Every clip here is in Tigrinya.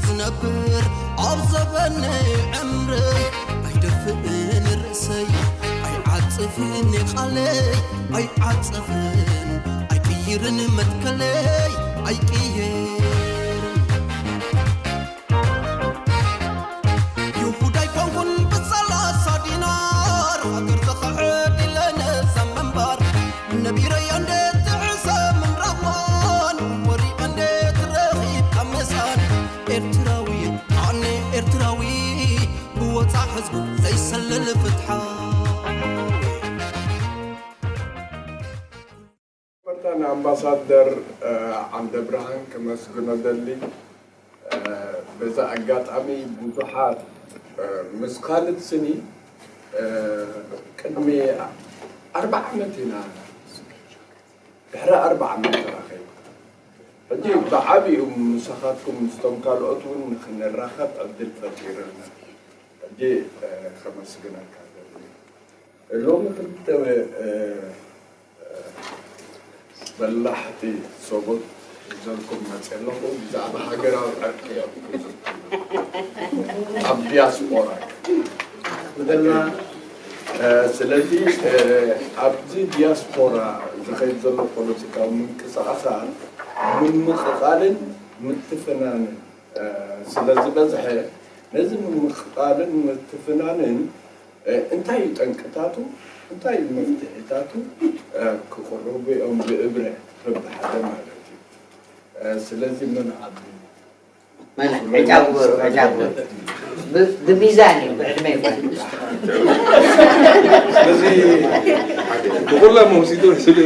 ዝነብር ኣብ ዘበነይ ዕምረይ ኣይደፍእን ርእሰይ ኣይዓጽፍን ቃለይ ኣይዓጽፍን ኣይቅይርን መትከለይ ኣይቅይርን ይሁዳ ኣይኮንኩን ብሰላሳ ዲናር ሃገር ዘኽዕድ ኢለ ነዛ ምንባር ነቢረያ እንዴት ትሕሰ ምን ረኽዋን ወሪቐ እንዴት ረኺብካ መሳን ኤርትራዊ ኣነ ኤርትራዊ ብወፃ ህዝቡ ዘይሰልል ፍትሓ መርታ ንኣምባሳደር ዓንደብርሃን ከመስግኖ ደሊ። በዛ ኣጋጣሚ ብዙሓት ምስ ካልድ ስኒ ቅድሚ ኣርባዓ ዓመት ኢና ድሕሪ ኣርባዓ ዓመት ተራኸብ ሕጂ ብዓብኡ ምሳኻትኩም ምስቶም ካልኦት እውን ንክንራኸብ ዕድል ፈጢርና ሕጂ ከመስግነካ ደሊ። ሎሚ ክልተ በላሕቲ ሰብኡት ሒዘልኩም መፅእ ኣለኹ። ብዛዕባ ሃገራዊ ዕርቂ እዮም ክዝትዩ ኣብ ዲያስፖራ ክብልና። ስለዚ ኣብዚ ዲያስፖራ ዝኸይድ ዘሎ ፖለቲካዊ ምንቅስቃሳት ምምቕቓልን ምትፍናንን ስለ ዝበዝሐ ነዚ ምምቕቓልን ምትፍናንን እንታይ እዩ ጠንቅታቱ እንታይ እዩ መፍትሒታቱ ክቕርቡ እዮም ብእብረ በብሓደ ማለት እዩ። ስለዚ ምን ዓቢ መን ዕጫ ግበሩ ዕጫ ግበሩ ብሚዛን እዩ ብዕድመ ይኮን ስለዚ ብኩላ መውሲዱ ስለ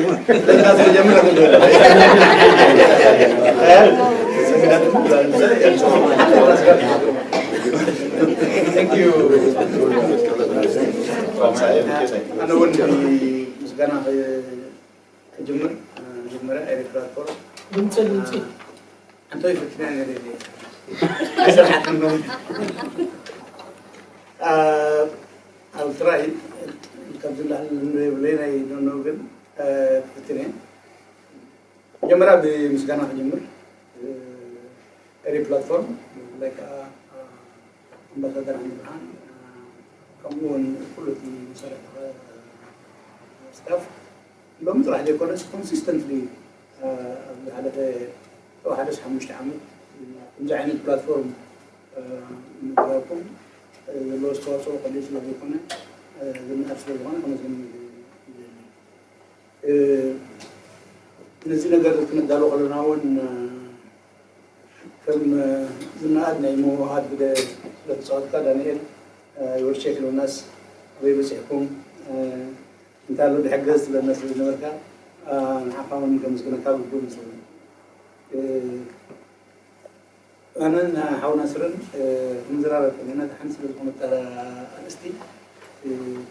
ኣነ እውን ምስጋና ክጅምር መጀመርያ ኤሪ ፕላትፎርም ድምፂ ድምፂ ኣንተ ይፈትና ነገር የለ ስርሓት ነው ኣብ ትራይ ካብዚ ላዕሊ ንብለይ ናይ ዶኖ ግን ክፍትን እየ መጀመርያ ብምስጋና ክጅምር ኤሪ ፕላትፎርም ብፍላይ ከዓ ኣምባሳደር ዓንዲ ብርሃን ከምኡ እውን ኩሉ እቲ መሰረት ስታፍ ሎሚ ጥራሕ ዘይኮነስ ኮንሲስተንትሊ ኣብ ዝሓለፈ ተወሓደስ ሓሙሽተ ዓመት ከምዚ ዓይነት ፕላትፎርም ምግባርኩም ዘለዎ ኣስተዋፅኦ ቀሊል ስለ ዘይኮነ ዝነኣድ ስለ ዝኾነ ከመስግን ነዚ ነገር ክንዳሎ ከለና እውን ከም ዝነኣድ ናይ ምውሃድ ግደ ስለ ተፃወትካ ዳንኤል ዮርቼክ ሎናስ ኣበይ በፂሕኩም እንታይ ኣሎ ድሕገዝ ትብለና ስለ ዝነበርካ ንዓኻ እውን ከመስግነካ ግቡእ መስለኒ ኣነን ሓው ናስርን ክንዘራረብ ከለና እታ ሓንቲ ስለ ዝኾነት ኣርእስቲ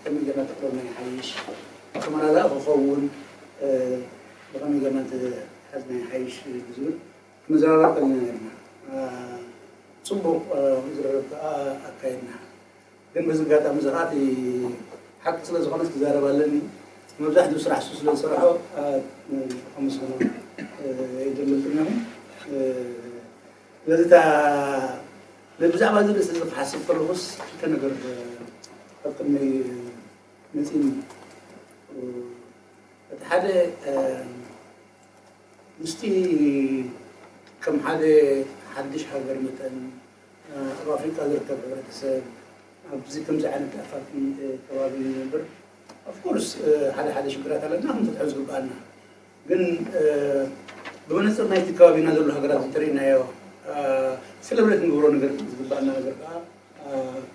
ከመይ ጌርና ተቕርብና ይሓይሽ ኣስመራ ደኣ ክኸውን ብኸመይ ጌርና እንተሓዝና ይሓይሽ ብዝብል ክንዘራረብ ከለና ነርና ፅቡቕ ዝርርብ ከዓ ኣካየድና ግን በዚ ኣጋጣሚ እዚ ከዓ ሓቂ ስለ ዝኾነስ ክዛረብ ኣለኒ መብዛሕትኡ ስራሕ እሱ ስለ ዝሰርሖ ከመስግኖ ይደሊ ኣለኹ ስለዚ እታ ብዛዕባ እዚ ርእሲ እዚ ክሓስብ ከለኹስ ክልተ ነገር ኣብ ቅድመይ መፂኒ እቲ ሓደ ምስቲ ከም ሓደ ሓድሽ ሃገር መጠን ኣብ ኣፍሪቃ ዝርከብ ሕብረተሰብ ኣብዚ ከምዚ ዓይነት ኣፋፊ ከባቢ ንነብር ኦፍኮርስ ሓደ ሓደ ሽግራት ኣለና ክንፈትሖ ዝግብኣና ግን ብመነፅር ናይቲ ከባቢና ዘሎ ሃገራት እንተሪእናዮ ሴሌብሬት ንገብሮ ነገር ዝግብኣና ነገር ከዓ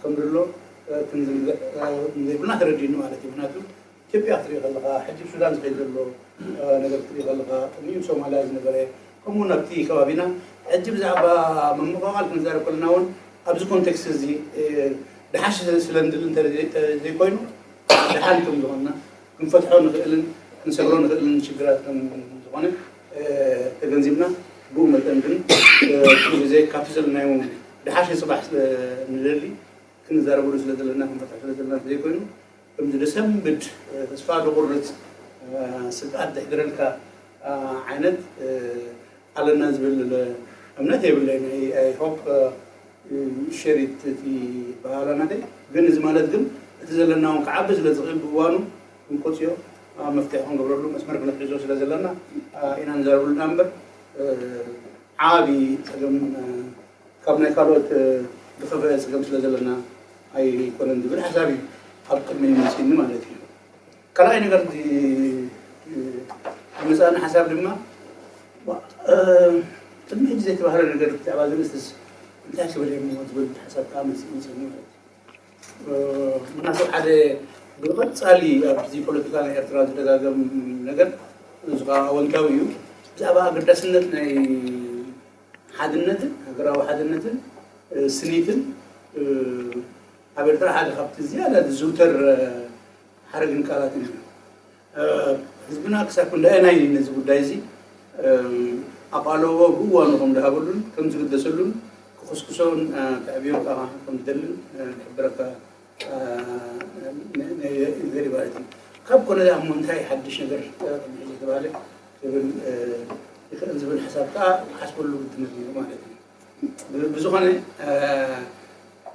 ከም ዘሎ ክንዝንግዕ ዘይብልና ተረዲእኒ ማለት እዩ ምክንያቱ ኢትዮጵያ ክትርኢ ከለካ ሕጂ ሱዳን ዝኸይድ ዘሎ ነገር ክትርኢ ከለካ ቅድሚኡ ሶማልያ ዝነበረ ከምኡ እውን ኣብቲ ከባቢና ሕጂ ብዛዕባ ምምቕቓል ክንዛረብ ከለና እውን ኣብዚ ኮንቴክስት እዚ ድሓሽ ስለ ንድል እንተዘይኮይኑ ድሓን ከም ዝኾንና ክንፈትሖ ንኽእልን ክንሰግሮ ንኽእልን ሽግራት ከም ዝኾነ ተገንዚብና ብኡ መጠን ግን ኩሉ ግዜ ካብቲ ዘለናዮ ድሓሽ ፅባሕ ስለ ንደሊ ክንዛረበሉ ስለ ዘለና ክንፈትሖ ስለ ዘለና ዘይኮይኑ ከምዚ ደሰንብድ ተስፋ ደቑርፅ ስግኣት ዘሕድረልካ ዓይነት ኣለና ዝብል እምነት የብለይን። I hope share it እቲ በሃላ ናተይ። ግን እዚ ማለት ግን እቲ ዘለና እውን ክዓቢ ስለ ዝኽእል ብእዋኑ ክንቆፅዮ መፍትሒ ክንገብረሉ መስመር ክንሕዞ ስለ ዘለና ኢና ንዛረብሉ ኢና እምበር ዓቢ ፀገም ካብ ናይ ካልኦት ዝኸፍአ ፀገም ስለ ዘለና ኣይኮነን ዝብል ሓሳብ እዩ ኣብ ቅድሚ መፅእኒ ማለት እዩ። ካልኣይ ነገር ዝመፅኣኒ ሓሳብ ድማ ቅድሚ ሕጂ ዘይተባህለ ነገር ብዛዕባ ዝንስስ እንታይ ክብል እሞ ዝብል ሓሳብ ከዓ መፅእ መፅእኒ ማለት እዩ። ምክንያቱ ሓደ ብቐፃሊ ኣብዚ ፖለቲካ ናይ ኤርትራ ዝደጋገም ነገር እዚ ከዓ ኣወንታዊ እዩ። ብዛዕባ ኣገዳስነት ናይ ሓድነትን ሃገራዊ ሓድነትን ስኒትን ኣብ ኤርትራ ሓደ ካብቲ ዝያዳ ዝዝውተር ሓረግን ቃላትን እዩ። ህዝብና ክሳብ ክንደየናይ ነዚ ጉዳይ እዚ ኣቓልቦ ብእዋኑ ከም ዝሃበሉን ከም ዝግደሰሉን ክኹስኩሶን ክዕብዮን ከዓ ከም ዝደልን ክሕብረካ ይደሊ ማለት እዩ። ካብ ኮነ ደኣ እሞ እንታይ ሓድሽ ነገር ከም ሕጂ ዝተባህለ ክብል ይኽእል ዝብል ሓሳብ ከዓ ክሓስበሉ ግድነት ነይሩ ማለት እዩ። ብዝኾነ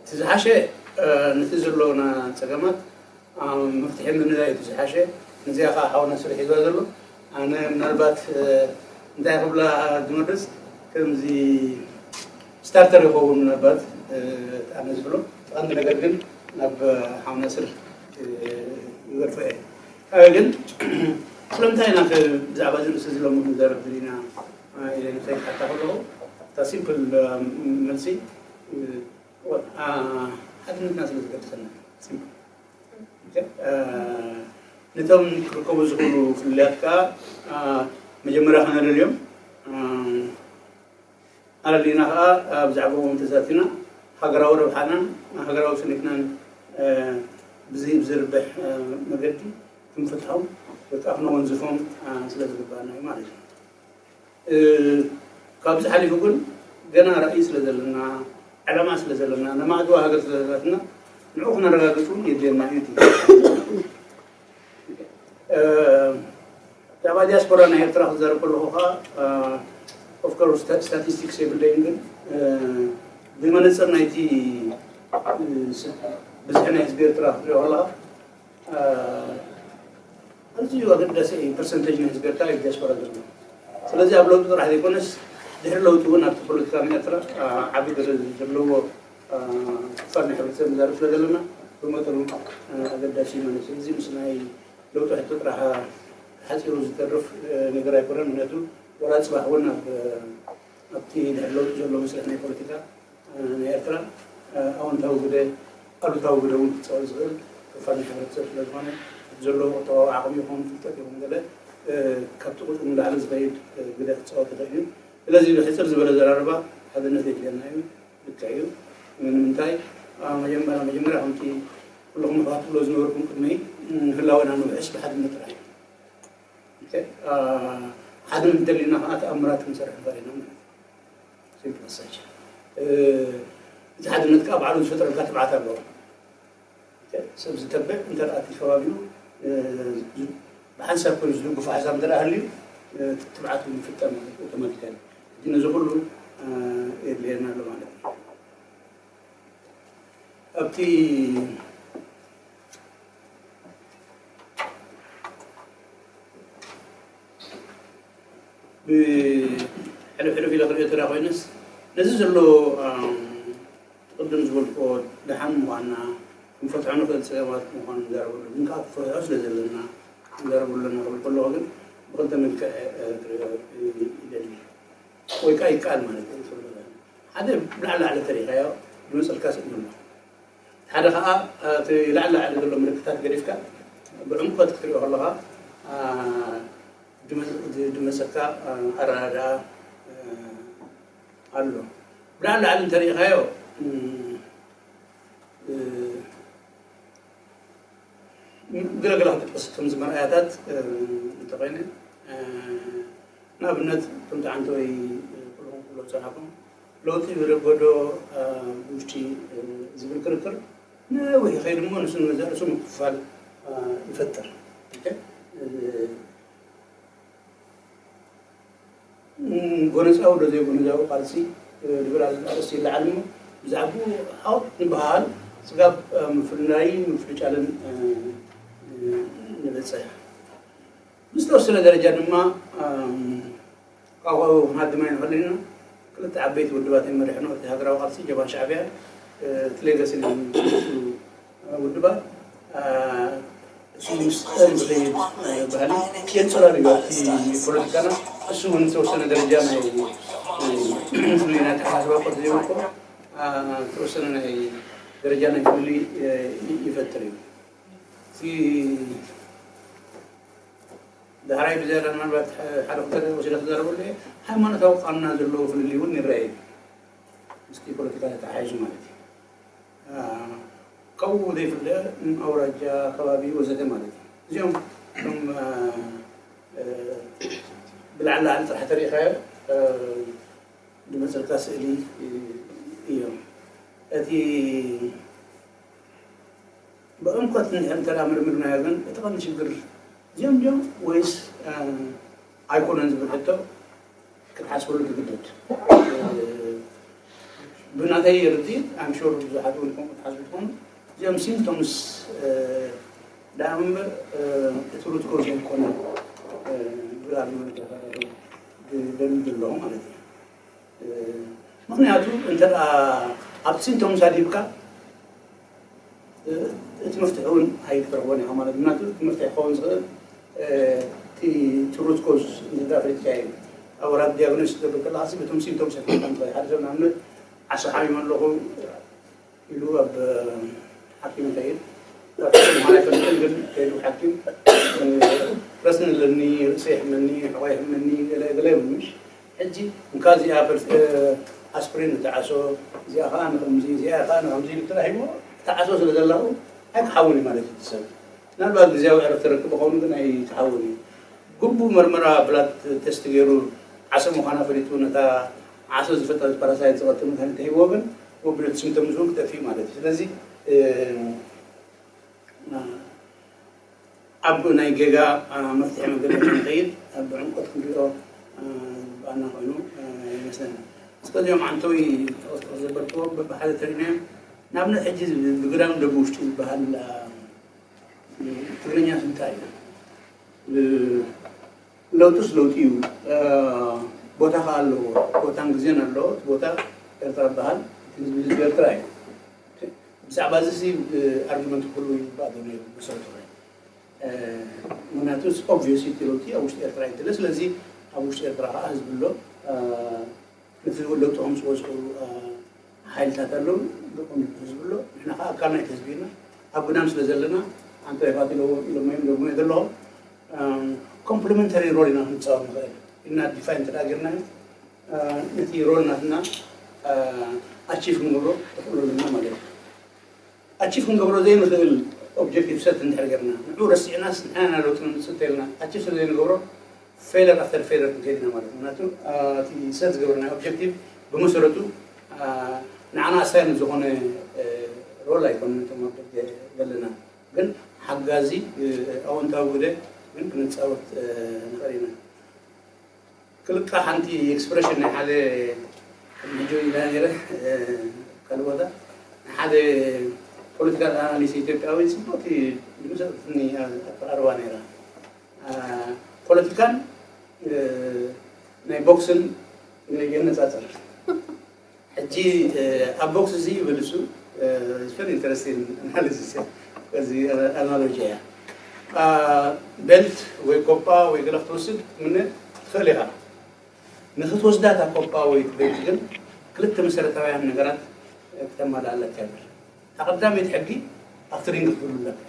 እቲ ዝሓሸ ነቲ ዘለውና ፀገማት መፍትሒ ምንዳይ እቲ ዝሓሸ። ነዚኣ ከዓ ሓውና ስርሕ ሒዝዋ ዘሎ ኣነ ምናልባት እንታይ ክብላ ዝመርፅ ከምዚ ስታርተር ይኸውን ምናልባት ኣነ ዝብሎ ቀንዲ ነገር ግን ናብ ሓውና ስር ይገድፎ እየ። ግን ስለምንታይ ኢና ብዛዕባ እዚ ርእሲ ዝለሙ ክንዛረብ ዝልና ኢለ ንሰይ ሓታ ከለኹ እታ ሲምፕል መልሲ ሓድነትና ስለ ዝገድፈና ነቶም ክርከቡ ዝኽእሉ ፍልልያት ከዓ መጀመርያ ከነለልዮም ኣለሊና ከዓ ብዛዕባኦም ተዛቲና ሃገራዊ ረብሓናን ሃገራዊ ስኒትናን ብዘርብሕ መገዲ ክንፍትሖም ወይ ከዓ ክነወንዝፎም ስለ ዝግባኣና እዩ ማለት እዩ። ካብዚ ሓሊፉ ግን ገና ራእይ ስለ ዘለና ዕላማ ስለ ዘለና ነማዕድዋ ሃገር ስለ ዘላትና ንዑ ክነረጋግፅ እውን የድልየና እዩ። ብዛዕባ ዲያስፖራ ናይ ኤርትራ ክዛረብ ከለኹ ከዓ ኦፍኮርስ ስታቲስቲክስ የብለይን ግን ብመነፅር ናይቲ ብዝሒ ናይ ህዝቢ ኤርትራ ክትሪኦ ከለካ ኣዝዩ ኣገዳሲ እዩ ፐርሰንቴጅ ናይ ህዝቢ ኤርትራ እዩ ዲያስፖራ ዘሎ። ስለዚ ኣብ ለውጢ ጥራሕ ዘይኮነስ ድሕሪ ለውጢ እውን ኣብቲ ፖለቲካ ናይ ኤርትራ ዓቢ ገለ ዘለዎ ክፋል ናይ ሕብረተሰብ ንዛረብ ስለ ዘለና ብመጠኑ ኣገዳሲ እዩ ማለት እዩ። እዚ ምስ ናይ ለውጢ ሕቶ ጥራሕ ተሓፂሩ ዝተርፍ ነገር ኣይኮነን። ምክንያቱ ዋላ ፅባሕ እውን ኣብቲ ድሕሪ ለውጢ ዘሎ መስርሕ ናይ ፖለቲካ ናይ ኤርትራ ኣወንታዊ ግደ ኣሉታዊ ግደ እውን ክፃወት ዝኽእል ክፋል ናይ ሕብረተሰብ ስለ ዝኾነ እቲ ዘለዎ ቁጠባዊ ዓቕሚ ይኹን ፍልጠት ይኹን ገለ ካብቲ ቁፅሪ ንላዕሊ ዝኸይድ ግደ ክፃወት ይኽእል እዩ። ስለዚ ብሕፅር ዝበለ ዘራርባ ሓድነት የድልየና እዩ። ልክዕ እዩ። ንምንታይ መጀመርያ መጀመርያ ከምቲ ኩልኹም ኣሕዋት ትብሎ ዝነበርኩም ቅድመይ ህላወና ንውሕስ ብሓድነት ጥራሕ እዩ። ሓድነት እንተሊና ከዓ ተኣምራት ክንሰርሕ ንኽእል ኢና ማለት እዩ። እቲ ሓድነት ከዓ ባዕሉ ዝፈጥረልካ ትብዓት ኣለዎ። ሰብ ዝተብዕ እንተ ደኣ እቲ ከባቢኡ ብሓንሳብ ኮይኑ ዝድግፎ ሓሳብ እንተ ደኣ ሃልዩ ትብዓት እውን ይፍጠር ማለት እዩ። ኦቶማቲካሊ ሕጂ ነዚ ኩሉ የድልየና ኣሎ ማለት እዩ። ኣብቲ ብሕልፍሕልፍ ኢለ ክሪኦ ተዳ ኮይነስ ነዚ ዘሎ ቅድም ዝበልክዎ ደሓን ምዃንና ክንፈትሖ ንኽእል ፀገማት ምዃኑ ንዛረበሉ ግን ከዓ ክፈትሖ ስለ ዘለና ንዛረበሉ ኣለና ክብል ከለኹ ግን ብክልተ መልክዕ ክሪኦ ይደሊ ወይ ከዓ ይከኣል ማለት እዩ። ሓደ ብላዕሊ ላዕሊ ተሪኢኻዮ ዝመፀልካ ስእሊ ኣሎ። ሓደ ከዓ እቲ ላዕሊ ላዕሊ ዘሎ ምልክታት ገዲፍካ ብዕምቆት ክትሪኦ ከለካ ዝመፀካ ኣረዳድኣ ኣሎ። ብላዕሊ ላዕሊ እንተሪኢኻዮ ገለገለ ክጥቀስ ከምዚ መርኣያታት እንተኮይነ ንኣብነት ከምቲ ዓንተወይ ኩልኹም ክብሎ ዝፀናኩም ለውጢ ይረጎዶ ውሽጢ ዝብል ክርክር ነዊሕ ይኸይድ እሞ ንሱ ንገዛእ ርእሱ ምክፍፋል ይፈጥር። ጎነፃዊ ዶ ዘይጎነፃዊ ቃልሲ ዝብል ኣሎ። ኣርእስቲ ይለዓል እሞ ብዛዕባኡ ሓወት ንበሃል ስጋብ ምፍልላይን ምፍልጫልን ንበፅሕ። ብዝተወሰነ ደረጃ ድማ ካብኡ ክንሃድም ኣይንኽእልን ኢና። ክልተ ዓበይቲ ውድባት እዮም መሪሕኖ፣ እቲ ሃገራዊ ቃልሲ ጀብሃ ሻዕብያ፣ እቲ ሌጋሲ ናይ ውድባት እሱ ምስ ዝኸይድ ባህሊ የንፀላልዮ ኣብቲ ፖለቲካና። እሱ እውን ዝተወሰነ ደረጃ ናይ ፍሉይ ናይ ኣተሓሳስባ ቅርፂ ዘይብልኮ ዝተወሰነ ናይ ደረጃ ናይ ፍሉይ ይፈጥር እዩ። እቲ ዳሕራይ ብዝያዳ ምናልባት ሓደ ክልተ ወሲደ ክዛረበሉ እየ። ሃይማኖታዊ ቃንና ዘለዎ ፍልልይ እውን ይረአ እዩ። ምስቲ ፖለቲካ ተተሓሒዙ ማለት እዩ። ካብኡ ዘይፍለ ኣውራጃ፣ ከባቢ ወዘተ ማለት እዩ። እዚኦም እቶም ብላዕሊ ላዕሊ ጥራሕ ተሪኢኻዮ ዝመፀልካ ስእሊ እዮም። እቲ ብዕምቆት እንድሕር እንተ ደኣ መርሚርናዮ ግን እቲ ቀንዲ ሽግር እዚኦም ድዮም ወይስ ኣይኮነን ዝብል ሕቶ ክትሓስበሉ ትግደድ። ብናተይ ርድኢት ኣም ሹር ብዙሓት እውን ከምኡ ትሓስቡ ትኾኑ። እዚኦም ሲምፕቶምስ ደኣ እምበር እቲ ሩት ኮዝ ኣይኮነን ዝብል ኣርጊመንት ደልድል ኣለኹ ማለት እዩ። ምኽንያቱ እንተ ደኣ ኣብ ሲምፕቶምስ ኣድሂብካ እቲ መፍትሒ እውን ኣይትረኽቦን ኢኻ ማለት እዩ። ምኽንያቱ እቲ መፍትሒ ክኸውን ዝኽእል እቲ ሩት ኮዝ እንተ ፈሊጥካ እዩ። ኣብ ወላ ዲያግኖስ ክትገብር ከለኻ በቶም ሲምፕቶምስ ኣይኮንካ ትኸይድ። ሓደ ሰብ ንኣብነት ዓሶ ሓሚመ ኣለኹ ኢሉ ኣብ ሓኪም ይኸይድ። ምዃን ኣይፈልጥን ግን ከይዱ ሓኪም ረስኒ ኣለኒ፣ ርእሰ ይሕመኒ፣ ሕቖ ይሕመኒ ገለ ገለ ይብል ምሽ ሕጂ እንካ እዚኣ ኣስፕሪን ንትዓሶ፣ እዚኣ ከዓ ንከምዚ፣ እዚኣ ከዓ ንከምዚ ኢሉ ተራሂቦ፣ ትዓሶ ስለ ዘለኹ ኣይክሓውን እዩ ማለት እዩ። እቲ ሰብ ምናልባት ግዜያዊ ዕረፍቲ ረክብ ክኸውን ግን ኣይክሓውን እዩ። ግቡእ መርመራ ብላድ ቴስት ገይሩ ዓሶ ምዃና ፈሊጡ ነታ ዓሶ ዝፈጠረት ፓራሳይት ዝቐትል መድሃኒት ተሂብዎ ግን ወብለት ሲምፕቶምስ እውን ክጠፍእ ማለት እዩ። ስለዚ ኣብ ናይ ጌጋ መፍትሒ መንገዲ ንኸይድ ኣብ ዕምቆት ክንሪኦ ዝግባኣና ኮይኑ ይመስለኒ። እስከ እዚኦም ዓንተዊ ተወስቶ ዘበልክዎ በብሓደ ተሪእናዮም። ንኣብነት ሕጂ ብግዳም ደቡ ውሽጢ ዝበሃል ትግርኛ እንታይ እዩ? ለውጥስ ለውጢ እዩ። ቦታ ከዓ ኣለዎ። ቦታን ግዜን ኣለዎ። እቲ ቦታ ኤርትራ ይበሃል። እቲ ህዝቢ ህዝቢ ኤርትራ እዩ። ብዛዕባ እዚ ሲ ኣርጊመንት ክህሉ ይግባእ ዶ ነይሩ ብመሰረቱ? ምክንያቱ ኦብቪየስ እቲ ለውጢ ኣብ ውሽጢ ኤርትራ ይድለ። ስለዚ ኣብ ውሽጢ ኤርትራ ከዓ ህዝቢ ኣሎ። ነቲ ለውጢ ከምፅዎ ዝኽእሉ ሓይልታት ኣለዉ። ደቆም ህዝቢ ኣሎ። ንሕና ከዓ ኣካል ናይቲ ህዝቢ ኢና። ኣብ ግዳም ስለ ዘለና ኣንተ ኢኻ ኢለዎም ኢሎሞ እዮም ደሞ ዘለኹም ኮምፕሊመንተሪ ሮል ኢና ክንፃወት ንኽእል ኢልና ዲፋይን እንተ ጌርናዮ ነቲ ሮል ናትና ኣቺቭ ክንገብሮ ንኽእለሉና ማለት እዩ። ኣቺቭ ክንገብሮ ዘይንኽእል ኦብጀክቲቭ ሰት እንድሕር ጌርና ንዑ ረሲዕናስ ንሕና ኢና ለውጢ ነምፅእ እንተኢልና ኣቺቭ ስለ ዘይንገብሮ ፌለር ኣፍተር ፌለር ክንከይድ ኢና ማለት እዩ። ምክንያቱ እቲ ሰት ዝገበርና ኦብጀክቲቭ ብመሰረቱ ንዓና ኣሳይን ዝኾነ ሮል ኣይኮነን እቶም ኣብ ደገ ዘለና ግን ሓጋዚ ኣወንታዊ ግደ ግን ክንፃወት ንኽእል ኢና። ክልቃ ሓንቲ ኤክስፕሬሽን ናይ ሓደ ሕጆ ኢላ ነረ ካልእ ቦታ ሓደ ፖለቲካል ኣናሊስ ኢትዮጵያዊ ፅቡቅ ዝመሰጥኒ ኣቀራርባ ነራ። ፖለቲካን ናይ ቦክስን የነፃፅር። ሕጂ ኣብ ቦክስ እዚ ይብል እሱ ዝፈን ኢንተረስቲን ኣናሊሲስ እዚ ኣናሎጂ እያ። ቤልት ወይ ኮፓ ወይ ገለ ክትወስድ ክትምነ ትኽእል ኢኻ። ንክትወስዳ እታ ኮፓ ወይ ቤልት ግን ክልተ መሰረታውያን ነገራት ክተማልኣለካ ይብል። እታ ቀዳመይቲ ሕጊ ኣብቲ ሪንግ ክትህሉ ኣለካ።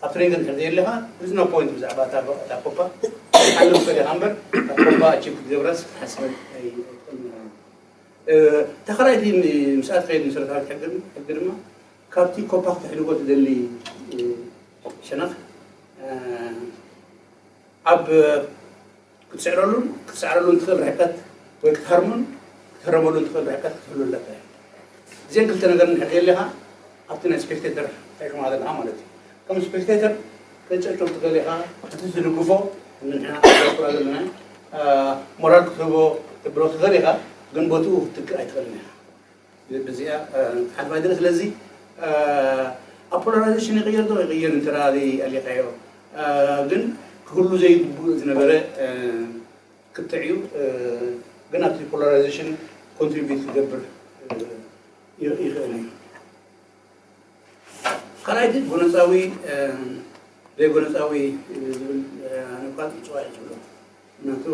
ኣብ ትሬኒንግ እንድሕር ዘየለኻ there is no point ብዛዕባ እታ ኮፓ ሓልፍ ፈሊኻ እምበር እታ ኮፓ ኣቺቭ ክትገብራስ ክትሓስበን ኣይትኽእልን። ተኸራይቲ ምስኣ ትኸይድ መሰረታዊት ሕጊ ድማ ካብቲ ኮፓ ክትሕልጎ ትደሊ ሸነኽ ኣብ ክትስዕረሉን ክትስዕረሉን ትኽእል ርሕቀት ወይ ክትሃርሙን ክትህረመሉን ትኽእል ርሕቀት ክትህሉ ኣለካ እዩ። እዚአን ክልተ ነገር እንድሕር የለኻ ኣብቲ ናይ ስፔክቴተር እንታይ ከማለት ኣለኻ ማለት እዩ። ከም ስፔክቴተር ክትጨብጨብ ትኽእል ኢኻ፣ እቲ ትድግፎ ንሕና ኣብ ዲያስፖራ ዘለና ሞራል ክትህቦ ክትብሎ ትኽእል ኢኻ፣ ግን ቦትኡ ክትትክእ ኣይትኽእልን ኢኻ። ብዚኣ ሓልፋ ኣይደለ። ስለዚ ኣብ ፖላራይዜሽን ይቕየር ዶ ይቕየር እንተ ደኣ ኣሊኻዮ፣ ግን ክህሉ ዘይግብኡ ዝነበረ ክትዕ እዩ። ግን ኣብቲ ፖላራይዜሽን ኮንትሪቢዩት ክገብር ይኽእል እዩ። ካልኣይቲ ጎነፃዊ ዘይጎነፃዊ ዝብል ኣነኳ ፅዋይ ዝብሎ ምክንያቱ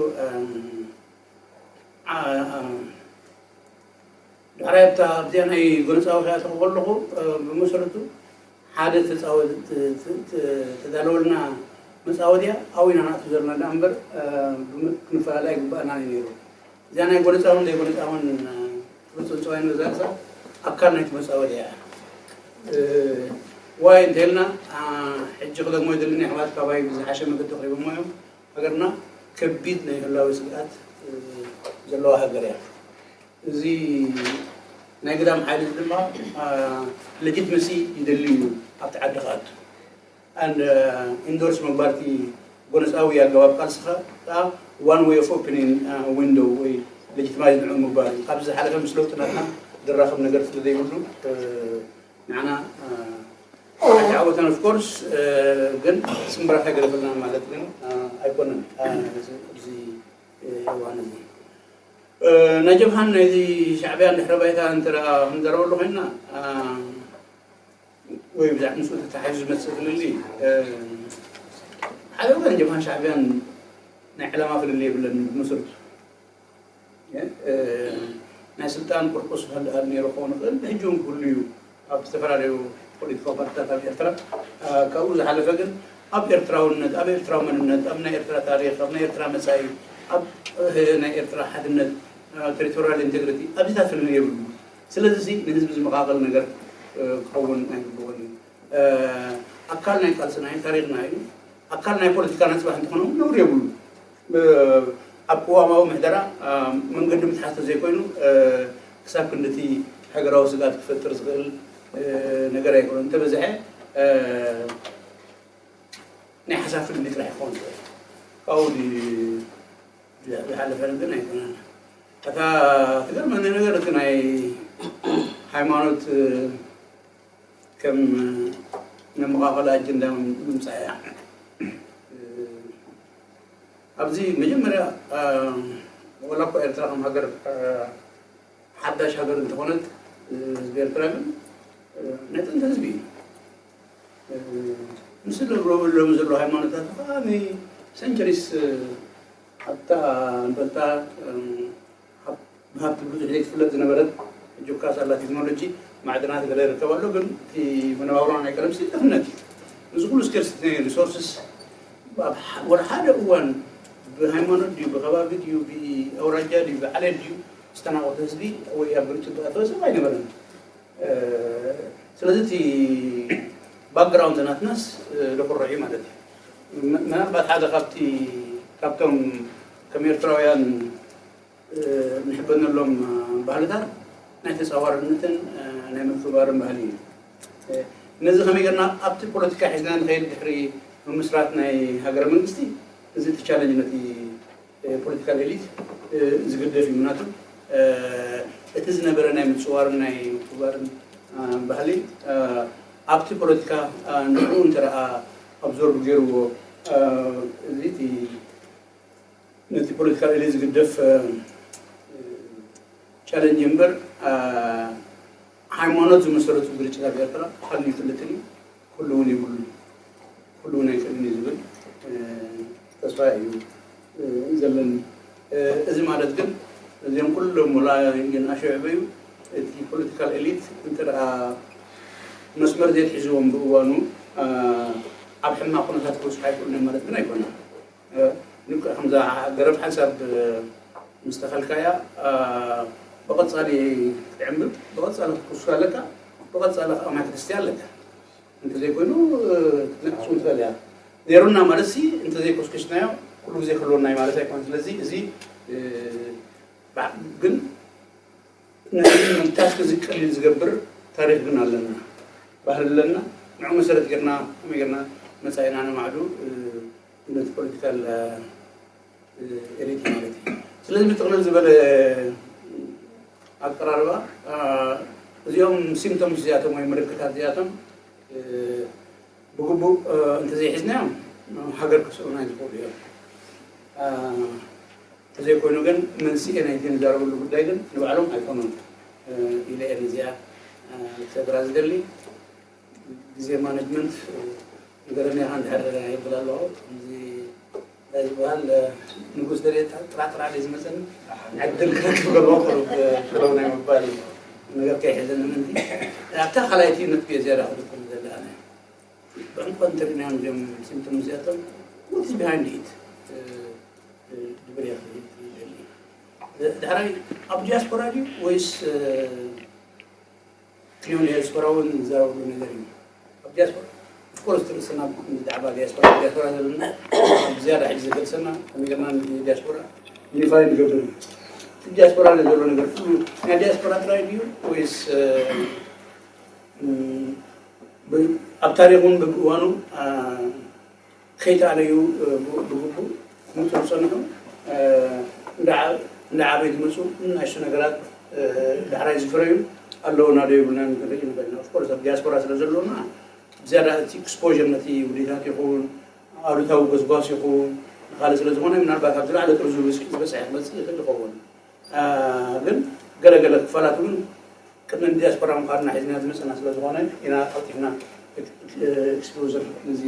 ዳሕራይ ኣብታ ኣብዚኣ ናይ ጎነፃዊ ከኣተኹ ከለኹ ብመሰረቱ ሓደ ተዳለወልና መፃወድያ ኣብኡ ኢና ንኣቱ ዘለና ዳ እምበር ክንፈላለ ኣይግባእና እዩ ነይሩ። እዚኣ ናይ ጎነፃውን ዘይጎነፃውን ትብፅንፀዋይ ንበዛርሳ ኣካል ናይቲ መፃወድያ እያ። ዋይ እንተልና ሕጂ ክደግሞ ይደልን ኣሕዋት ካባይ ብዝሓሸ መገዲ ክሪቦሞ እዮም። ሃገርና ከቢድ ናይ ህላዊ ስግኣት ዘለዋ ሃገር እያ። እዚ ናይ ግዳም ሓይሊ ድማ ሌጂትመሲ ይደሊ እዩ ኣብቲ ዓዲ ክኣቱ። And ኢንዶርስ ምግባርቲ ጎነፃዊ ኣገባብ ቃልስኻ ከዓ one way of opening window ወይ ሌጂትማይዝ ንዑ ምግባር እዩ። ካብዚ ዝሓለፈ ምስ ለውጢ ናትና ዝራኸብ ነገር ስለ ዘይብሉ ንዓና ኣይተዓወተን። Of course ግን ስምብራት ኣይገደፈልና ማለት ግን ኣይኮነን። ኣብዚ እዋን እዚ ናይ ጀብሃን ናይዚ ሻዕብያን ድሕረ ባይታ እንተ ደኣ ክንዘረበሉ ኮይንና ወይ ብዛዕባ ምስኡ ተታሒዙ ዝመፅእ ፍልልይ ሓደ ወገን ጀብሃን ሻዕብያን ናይ ዕላማ ፍልልይ የብለን ብመሰረቱ። ናይ ስልጣን ቁርቁስ ክህልሃል ነይሩ ክኸውን ይኽእል፣ ሕጂ እውን ክህሉ እዩ ኣብ ዝተፈላለዩ ፖለቲካዊ ፓርቲታት ኣብ ኤርትራ። ካብኡ ዝሓለፈ ግን ኣብ ኤርትራውነት፣ ኣብ ኤርትራዊ መንነት፣ ኣብ ናይ ኤርትራ ታሪኽ፣ ኣብ ናይ ኤርትራ መጻኢ፣ ኣብ ናይ ኤርትራ ሓድነት፣ ቴሪቶሪያል ኢንቴግሪቲ ኣብዚታት ፍልልይ የብሉ። ስለዚ ንህዝቢ ዝመቓቐል ነገር ክኸውን ኣይግብኦን እዩ። ኣካል ናይ ቃልስና እዩ፣ ታሪኽና እዩ። ኣካል ናይ ፖለቲካና ጽባሕ እንተኾነ እውን ነውሪ የብሉ። ኣብ ቅዋማዊ ምሕደራ መንገዲ ምትሓዝ ተዘይኮይኑ ክሳብ ክንድቲ ሃገራዊ ስግኣት ክፈጥር ዝኽእል ነገር ኣይኮነን። እንተበዝሐ ናይ ሓሳብ ፍልልይ ጥራሕ ይኸውን ይኽእል። ካብኡ ዝሓለፈ ግን ኣይኮነን። እታ ትገርመኒ ነገር እቲ ናይ ሃይማኖት ከም መመቓቐሊ ኣጀንዳ ምምፃእ እያ። ኣብዚ መጀመርያ ወላ እኳ ኤርትራ ከም ሃገር ሓዳሽ ሃገር እንተኾነት ህዝቢ ኤርትራ ግን ናይ ጥንቲ ህዝቢ እዩ። ምስ ዝነብረሎም ዘሎ ሃይማኖታት ከዓ ንሰንቸሪስ ኣብታ ንፈልጣ ብሃብቲ ብዙሕ ዘይትፍለጥ ዝነበረት ሕጂ እኳ ሳላ ቴክኖሎጂ ማዕድናት ገለ ይርከብ ኣሎ፣ ግን እቲ መነባብሮና ናይ ቀደም ሲ ድኽነት እዩ። እዚ ኩሉ ስኬርስቲ ናይ ሪሶርስስ ወላ ሓደ እዋን ብሃይማኖት ድዩ ብከባቢ ድዩ ብኣውራጃ ድዩ ብዓሌት ድዩ ዝተናቆተ ህዝቢ ወይ ኣብ ግርጭት ዝኣተወ ሰብ ኣይነበረን። ስለዚ እቲ ባክግራውንድ ናትናስ ለኩርዕ እዩ ማለት እዩ። ምናልባት ሓደ ካብቲ ካብቶም ከም ኤርትራውያን ንሕበነሎም ባህልታት ናይ ተፃዋርነትን ናይ ምክብባርን ባህሊ እዩ። ነዚ ከመይ ጌርና ኣብቲ ፖለቲካ ሒዝና ንኸይድ ድሕሪ ምምስራት ናይ ሃገረ መንግስቲ እዚ እቲ ቻለንጅ ነቲ ፖለቲካል ኤሊት ዝግደፍ እዩ። ምክንያቱ እቲ ዝነበረ ናይ ምፅዋርን ናይ ምክብባርን ባህሊ ኣብቲ ፖለቲካ ንዕኡ እንተ ደኣ ኣብዞርብ ገይርዎ እዚ እቲ ነቲ ፖለቲካል ኤሊት ዝግደፍ ቻለንጅ እምበር ሃይማኖት ዝመሰረቱ ግርጭት ኣብ ኤርትራ ሓሉ ይፍለጥን እዩ። ኩሉ እውን የብሉን። ኩሉ እውን ኣይክእልን እዩ ዝብል ተስፋ እዩ ዘለኒ። እዚ ማለት ግን እዚኦም ኩሎም ወላ ግን ኣሸብዕበዩ እቲ ፖለቲካል ኤሊት እንተ ደኣ መስመር ዘይትሒዝዎም ብእዋኑ ኣብ ሕማቕ ኩነታት ክበጽሑ ኣይክእሉን እዮም ማለት ግን ኣይኮነን። ልክዕ ከምዛ ገረብ ሓንሳብ ምስ ተኸልካያ ብቐጻሊ ክትዕምብብ ብቐጻሊ ክትኩስኩስ ኣለካ፣ ብቐጻሊ ከኣ ማይ ክትስትያ ኣለካ። እንተዘይኮይኑ ክትነቅጽ እውን ትኽእል እያ። ነይሩና ማለት ሲ እንተዘይኮስኩስናዮ ኩሉ ግዜ ክህልወና እዩ ማለት ኣይኮነን። ስለዚ እዚ ግን ነዚ ታስክ እዚ ቀሊል ዝገብር ታሪኽ ግን ኣለና፣ ባህሊ ኣለና። ንዑ መሰረት ጌርና ከመይ ጌርና መጻኢና ነማዕዱ ነቲ ፖለቲካል ኤሊት ማለት እዩ። ስለዚ ብጥቕልል ዝበለ ኣቀራርባ እዚኦም ሲምፕቶምስ እዚኣቶም ወይ ምልክታት እዚኣቶም ብግቡእ እንተዘይሒዝናዮም ሃገር ክስእኑና ዝኽእሉ እዮም። እንተዘይኮይኑ ግን መንስኤ ናይቲ ንዛረበሉ ጉዳይ ግን ንባዕሎም ኣይኮኑን ኢለ እየ ነዚኣ ክሰግራ ዝደሊ። ግዜ ማነጅመንት ንገረኒ ኢኻ እንድሕር ይብል ኣለኹ። ከምዚ እንታይ ዝበሃል ንጉስ ደልየ ጥራጥራ ደይ ዝመፀኒ ዕድል ክረክብ ገባ ቁሩብ ፍለው ናይ ምባል ነገር ከይሕዘኒ ምእንቲ ኣብታ ካልኣይቲ ነጥቢ እየ ዝያዳ ክድኩም ዘለኣነ ብዕምቆ እንተሪናዮም እዚኦም ሲምፕቶም እዚኣቶም what is behind it ድብል እየ ክብል ይደሊ። ድሕራይ ኣብ ዲያስፖራ ድዩ ወይስ ክልዮን ዲያስፖራ እውን ዝዛረብሉ ነገር እዩ። ኣብ ዲያስፖራ ኦፍኮርስ ትርእስና ብዛዕባ ዲያስፖራ ዲያስፖራ ዘለና ብዝያዳ ሕጂ ዘገድሰና ከመይ ጌርና ንዲያስፖራ ዩኒፋይ ንገብር እዩ። እቲ ዲያስፖራ ዘሎ ነገር ኩሉ ናይ ዲያስፖራ ጥራይ ድዩ ወይስ ኣብ ታሪክ እውን በብእዋኑ ከይተኣለዩ ብግቡእ ክመፁ ዝፀንሑ እንዳዓበዩ ዝመፁ ናሽቱ ነገራት ዳሕራይ ዝፍረዩ ኣለውና ዶ የብልና ንርኢ ንበልና ኦፍኮርስ ኣብ ዲያስፖራ ስለ ዘለውና ዝያዳ እቲ ኤክስፖር ነቲ ውዲታት ይኸውን ኣሉታዊ ጎስጓስ ይኸውን ንካልእ ስለ ዝኾነ ምናልባት ኣብ ዝለዓለ ጥርዙ ዝበፅሐ ክመፅእ ይኽእል ይኸውን ግን ገለገለ ክፋላት እውን ቅድሚ ዲያስፖራ ምዃንና ሒዝና ዝመፅና ስለ ዝኾነ ኢና ቀልጢፍና ኤክስፖዘር እዚ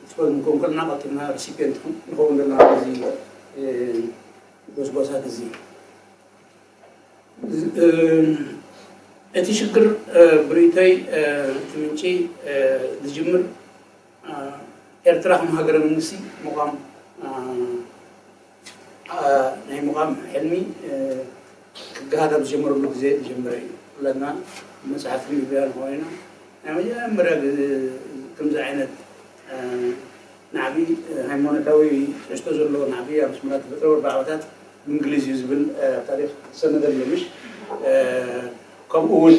ኤክስፖዝ ንከውን ከለና ቀልጢፍና ሪሲፒየንት ንኸውን ዘለና እዚ ጎስጓሳት እዚ እቲ ሽግር ብርእይቶይ እቲ ምንጪ ዝጅምር ኤርትራ ከም ሃገረ መንግስቲ ምቋም ናይ ምቋም ሕልሚ ክገሃድ ኣብ ዝጀመረሉ ግዜ ዝጀመረ እዩ። ኩላትና መፅሓፍቲ ንብያ ንኾይና ናይ መጀመርያ ግዜ ከምዚ ዓይነት ናዕቢ ሃይማኖታዊ ትሕዝቶ ዘለዎ ናዕቢ ኣብ ኣስመራ ተፈጥሮ ኣርባዓ ዓመታት እንግሊዝ እዩ ዝብል ኣብ ታሪክ ዝሰነደ ኣሎ ምሽ ከምኡ እውን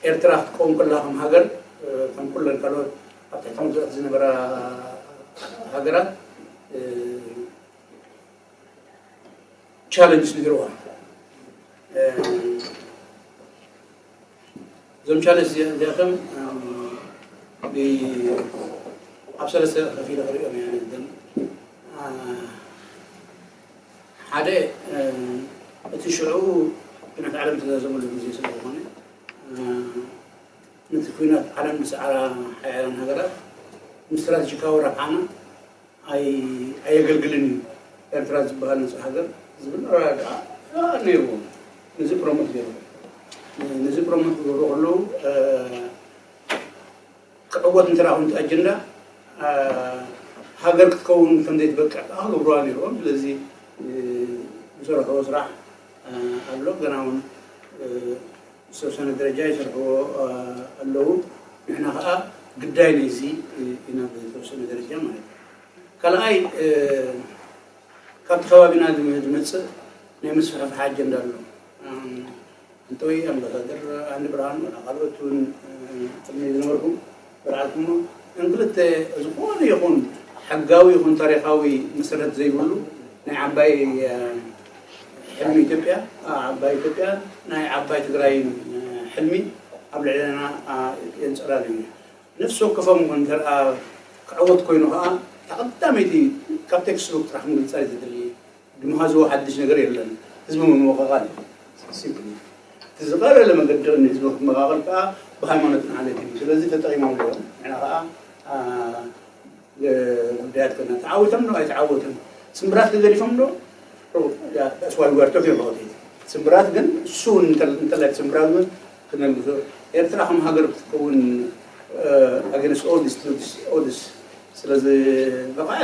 ኤርትራ ክትከውን ከላ ከም ሃገር ከም ኩለን ካልኦት ኣብ ትሕቲ መግዛእቲ ዝነበራ ሃገራት ቻለንጅ ነይርዋ። እዞም ቻለንጅ እዚኣቶም ኣብ ሰለስተ ከፊለ ክሪኦም እየ። ሓደ እቲ ሽዑ ኩነት ዓለም ዝተዛዘመሉ ግዜ ስለ ዝኾነ ነቲ ኩናት ዓለም ዝሰዓራ ሓያላን ሃገራት ንስትራተጂካዊ ረብሓና ኣየገልግልን እዩ ኤርትራ ዝበሃል ነፃ ሃገር ዝብል ኣረዳድኣ ነይርዎም። ነዚ ፕሮሞት ገይሩ ነዚ ፕሮሞት ክገብሩ ከለዉ ክዕወት እንተ ኹንቲ ኣጀንዳ ሃገር ክትከውን ከም ዘይትበቅዕ ከዓ ክገብሩዋ ነይርዎም። ስለዚ ዝሰርሕዎ ስራሕ ኣሎ ገና እውን ዝተወሰነ ደረጃ ይሰርሕዎ ኣለዉ። ንሕና ከዓ ግዳይ ነዚ ኢና ብዝተወሰነ ደረጃ ማለት እዩ። ካልኣይ ካብቲ ከባቢና ዝመፅእ ናይ ምስፍሕፍሓ ኣጀንዳ ኣሎ። እንተወይ ኣምባሳደር ኣንድ ብርሃን ካልኦት እውን ቅድሚ ዝነበርኩም በልዓልኩሞ እንክልተ ዝኾነ ይኹን ሕጋዊ ይኹን ታሪኻዊ መሰረት ዘይብሉ ናይ ዓባይ ሕልሚ ኢትዮጵያ ዓባይ ኢትዮጵያ ናይ ዓባይ ትግራይን ሕልሚ ኣብ ልዕለና የንፀላል እዩ። ነፍሲ ወከፎም እውን እንተ ክዕወት ኮይኑ ከዓ ተቐዳመይቲ ካብ ቴክስት ቡክ ጥራሕ ምግንፃል እዩ ዘድሊ። ድምሃዝዎ ሓድሽ ነገር የለን። ህዝቢ ምምቕቓል እዩ። ሲምፕሊ እቲ ዝቐለለ መገዲ ንህዝቢ ክትመቓቐል ከዓ ብሃይማኖትን ዓሌትን እዩ። ስለዚ ተጠቒሞም እዮም። ንሕና ከዓ ጉዳያት ከና ተዓዊቶም ዶ ኣይተዓወቱን ስምብራት ተገዲፎም ዶ ስዋልጓርቶ ፊርባውቴት ስምብራት ግን እሱ እንተላይ ስምብራት ግን ክነልግሶ ኤርትራ ከም ሃገር ክትከውን ኣገንስ ኦልስ ኦልስ ስለ ዝበቕዐ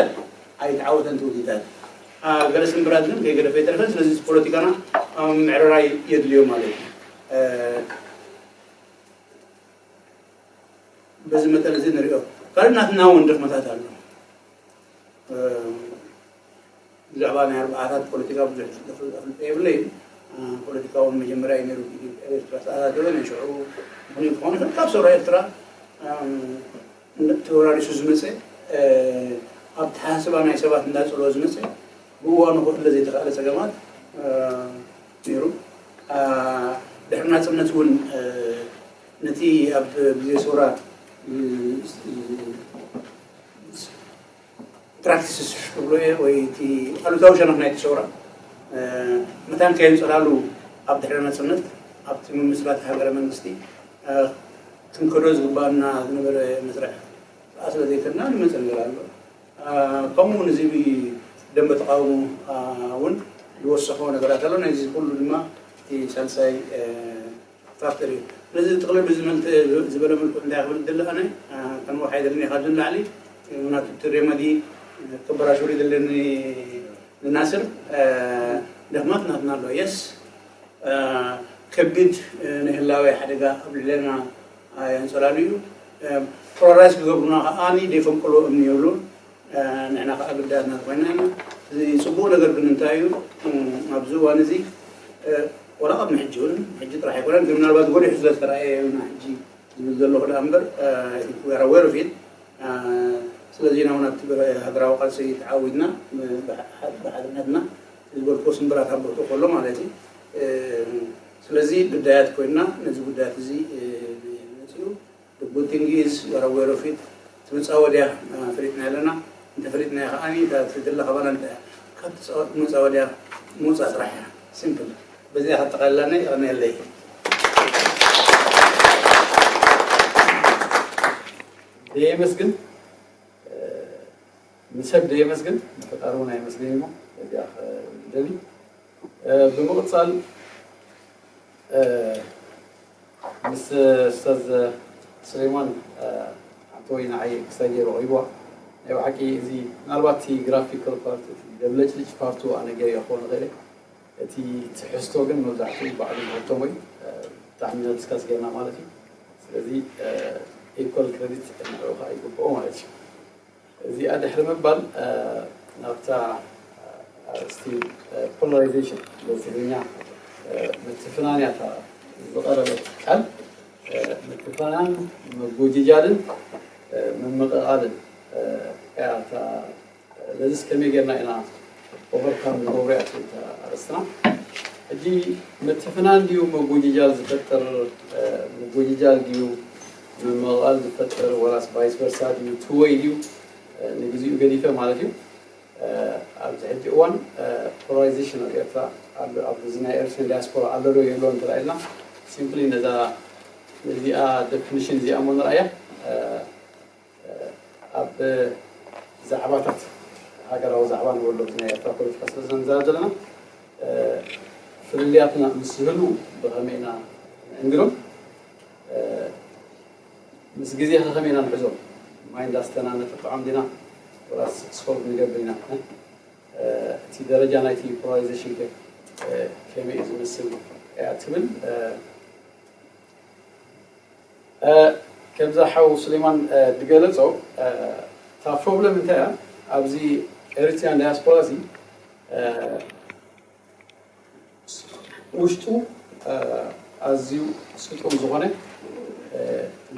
ኣይተዓወተን ትውልታት ገለ ስምብራት ግን ከይገደፈ ይተረፈን ስለዚ ፖለቲካና ምዕረራይ የድልዮ ማለት እዩ። በዚ መጠን እዚ ንሪኦ ካልእ ናትና እውን ድኽመታት ኣሎ። ብዛዕባ ናይ ኣርባዓታት ፖለቲካ ብዙሕ ኣፍልጦ የብለይን። ፖለቲካ እውን መጀመርያ እዩ ነይሩ ኤርትራ ዝተኣታተወ ናይ ሽዑ ምኽንያት ዝኾነ ካብ ሰውራ ኤርትራ ተወራሪሱ ዝመፀ ኣብ ተሓስባ ናይ ሰባት እንዳፅሎ ዝመፀ ብእዋኑ ክእለ ዘይተኽኣለ ፀገማት ነይሩ። ድሕሪ ናፅነት እውን ነቲ ኣብ ግዜ ሰውራ ፕራክቲስስ ክብሎ እየ ወይ እቲ ኣሉታዊ ሸነኽ ናይቲ ሰውራ መታን ከየንፀላሉ ኣብ ድሕሪ ናፅነት ኣብቲ ምምስራት ሃገረ መንግስቲ ክንከዶ ዝግባኣና ዝነበረ መስርሕ ስለ ዘይከድና ንመፀ ነገር ኣሎ። ከምኡ እውን እዚ ደንበ ተቃውሞ እውን ዝወሰኾ ነገራት ኣሎ። ነዚ ኩሉ ድማ እቲ ሳልሳይ ፋክተር እዩ። ስለዚ ጥቕልል ብዝመልተ ዝበለ መልኩ እንታይ ክብል ድለ ኣነ ከም ወሓይ ዘለኒ ካብ ዝንላዕሊ ምናቱ እቲ ሬመዲ ክበራሽሩ ዘለኒ ንናስር ደኽማት ናትና ኣሎ የስ ከቢድ ናይ ህላዌ ሓደጋ ኣብ ልዕሌና የንጸላሉ እዩ። ፖላራይዝ ክገብሩና ከዓኒ ደይፈንቅሎ እምኒ የብሉን። ንሕና ከዓ ግዳያትና ኮይና ኢና። እዚ ፅቡቅ ነገር ግን እንታይ እዩ ኣብዚ እዋን እዚ ወላ ቅድሚ ሕጂ እውን ሕጂ ጥራሕ ኣይኮነን ግን ምናልባት ጎሊሑ ስለዝተረኣየ ኢና ሕጂ ዝብል ዘለኹ ደኣ እምበር ወረፊት ስለዚ ኢና እውን ኣብቲ ሃገራዊ ቃልሲ ተዓዊድና ብሓድነትና ዝበልኩ ስምብራት ኣብ ቦትኡ ከሎ ማለት እዩ ስለዚ ግዳያት ኮይና ነዚ ጉዳያት እዚ መፅኡ ጉቲንጊዝ ወረወረፊት ትምፃ ወዲያ ፈሊጥና ኣለና እንተፈሊጥና ከዓኒ ትድለ ከባና እንታይ ካብ ትፃወት ምፃ ወዲያ ምውፃእ ጥራሕ እያ ሲምፕል በዚኣ ከጠቃልላና ይቀመየለይ ደየመስግን ንሰብ ደየመስግን ንፈጣሪ እውን ኣየመስግን እሞ እዚኣ ደሊ ብምቕፃል ምስ ኡስታዝ ስሌማን ሓንቲ ወይ ንዓይ ክስታይ ገይሩ ኣቕሪብዋ ናይ ብሓቂ እዚ ምናልባት እቲ ግራፊካል ፓርት እቲ ደብለጭልጭ ፓርቱ ኣነ ገይረ ክኾን ይኽእል እቲ ትሕዝቶ ግን መብዛሕትኡ ባዕሉ ዝሃብቶም ወይ ብጣዕሚ ኢና ዲስካስ ገይርና ማለት እዩ ስለዚ ኢኳል ክሬዲት ንዕኡ ከዓ ይግብኦ ማለት እዩ እዚኣ ድሕሪ ምባል ናብታ ኣርእስቲ ፖላራይዜሽን ብትግርኛ ምትፍናን እያ ዝቐረበት ቃል ምትፍናን ምጉጅጃልን ምምቕቓልን እያ ነዚስ ከመይ ጌርና ኢና ኦቨርካም ንገብሮ እያ ትብል ኣርእስትና ሕጂ ምትፍናን ድዩ ምጉጅጃል ዝፈጥር ምጉጅጃል ድዩ ምምቕቓል ዝፈጥር ወላስ ቫይስ ቨርሳ ድዩ ትወይ ድዩ ንግዚኡ ገዲፈ ማለት እዩ ኣብዚ ሕጂ እዋን ፖላራይዜሽን ኣብ ኤርትራ ኣብዚ ናይ ኤርትራን ዲያስፖራ ኣሎ ዶ የሎ እንተኢልና ሲምፕሊ ነዛ ነዚኣ ደፊኒሽን እዚኣ እሞ ንርኣያ ኣብ ዛዕባታት ሃገራዊ ዛዕባ ንበሎ ናይ ኤርትራ ፖለቲካ ስለ ዘንዛብ ዘለና ፍልልያትና ምስ ዝህሉ ብኸመይ ኢና ንእንግዶም ምስ ግዜ ከኸመይ ኢና ንሕዞም ማይ እንዳስተና ነጥጥዖም ዲና ወላ ስኮልድ ንገብር ኢና እቲ ደረጃ ናይቲ ፖላራይዜሽን ከ ከመይ እዩ ዝመስል እያ ትብል ከምዛ ሓው ስሌማን ዝገለፆ እታ ፕሮብለም እንታይ እያ ኣብዚ ኤሪትሪያን ዳያስፖራ እዚ ውሽጡ ኣዝዩ ስጡም ዝኾነ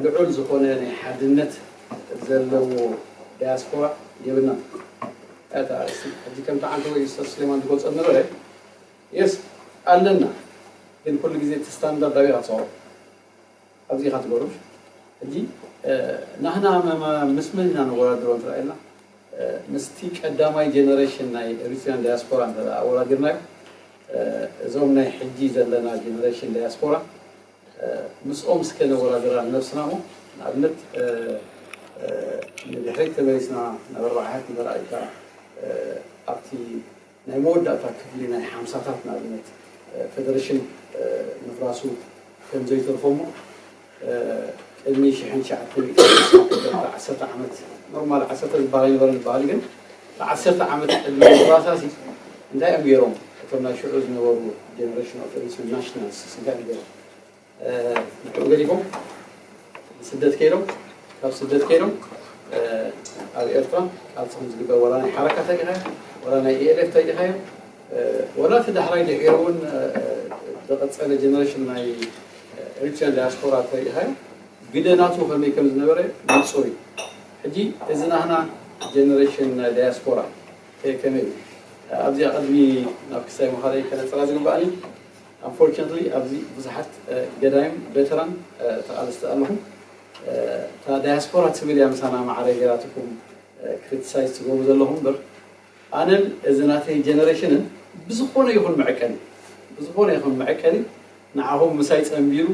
ልዑል ዝኾነ ናይ ሓድነት ዘለዎ ዳያስፖራ የብልናን እታ ሕጂ ከምቲ ዓንተ ወይ ኡስታዝ ስሌማን ዝገልፆ ነበረ የስ ኣለና ግን ኩሉ ግዜ እቲ ስታንዳርድ ኣበይ ክትሰብሮ ኣብዚ ኢኻ ትገብሮ ሕጂ ናህና ምስ መን ኢና ነወዳድሮ እንተ ኢልና ምስቲ ቀዳማይ ጀነሬሽን ናይ ኤሪትሪያን ዳያስፖራ እንተ ኣወዳዲርናዮ እዞም ናይ ሕጂ ዘለና ጀነሬሽን ዳያስፖራ ምስኦም እስከ ነወዳድራ ንነብስና እሞ ንኣብነት ንድሕሪት ተመሊስና ናብ ኣርባዓታት ንበርኣይካ ኣብቲ ናይ መወዳእታ ክፍሊ ናይ ሓምሳታት ንኣብነት ፌደሬሽን ምፍራሱ ከም ዘይተርፎ እሞ ቅድሚ ሽሕን ትሽዓተ ሚእትን ዓሰርተ ዓመት ኖርማል ዓሰርተ ዝበሃል ኣይነበረን ዝበሃል ግን ዓሰርተ ዓመት ቅድሚ ምፍራሳ ሲ እንታይ እዮም ገይሮም እቶም ናይ ሽዑ ዝነበሩ ጀነሬሽን ኦፍ ኤሪትሪያን ናሽናልስ እንታይ እዮም ገይሮም ንዕኡ ገዲፎም ስደት ከይዶም ካብ ስደት ከይዶም ኣብ ኤርትራ ቃልሲ ከም ዝግበር ወላ ናይ ሓረካ ተሪኻዮ ወላ ናይ ኢኤልኤፍ ተሪኻዮ ወላ እቲ ዳሕራይ ድሒሩ እውን ዝቐፀለ ጀነሬሽን ናይ ኤሪትሪያን ዳያስፖራ ተሪኻዮ ግደ ናቱ ከመይ ከም ዝነበረ ንፁር እዩ ሕጂ እዚ ናህና ጀነሬሽን ናይ ዳያስፖራ ከመይ እዩ? ኣብዚኣ ቅድሚ ናብ ክሳይ ምኻደይ ከነፅራ ዝግባኣኒ፣ ኣንፎርቹነትሊ ኣብዚ ብዙሓት ገዳይም ቬተራን ተቓለስቲ ኣለኹም። እታ ዳያስፖራ ትብል እያ ምሳና ማዕረ ገይራትኩም ክሪቲሳይዝ ትገብሩ ዘለኹም እምበር ኣነን እዚ ናተይ ጀነሬሽንን ብዝኾነ ይኹን መዐቀኒ ብዝኾነ ይኹን መዐቀኒ ንዓኹም ምሳይ ጸንቢሩ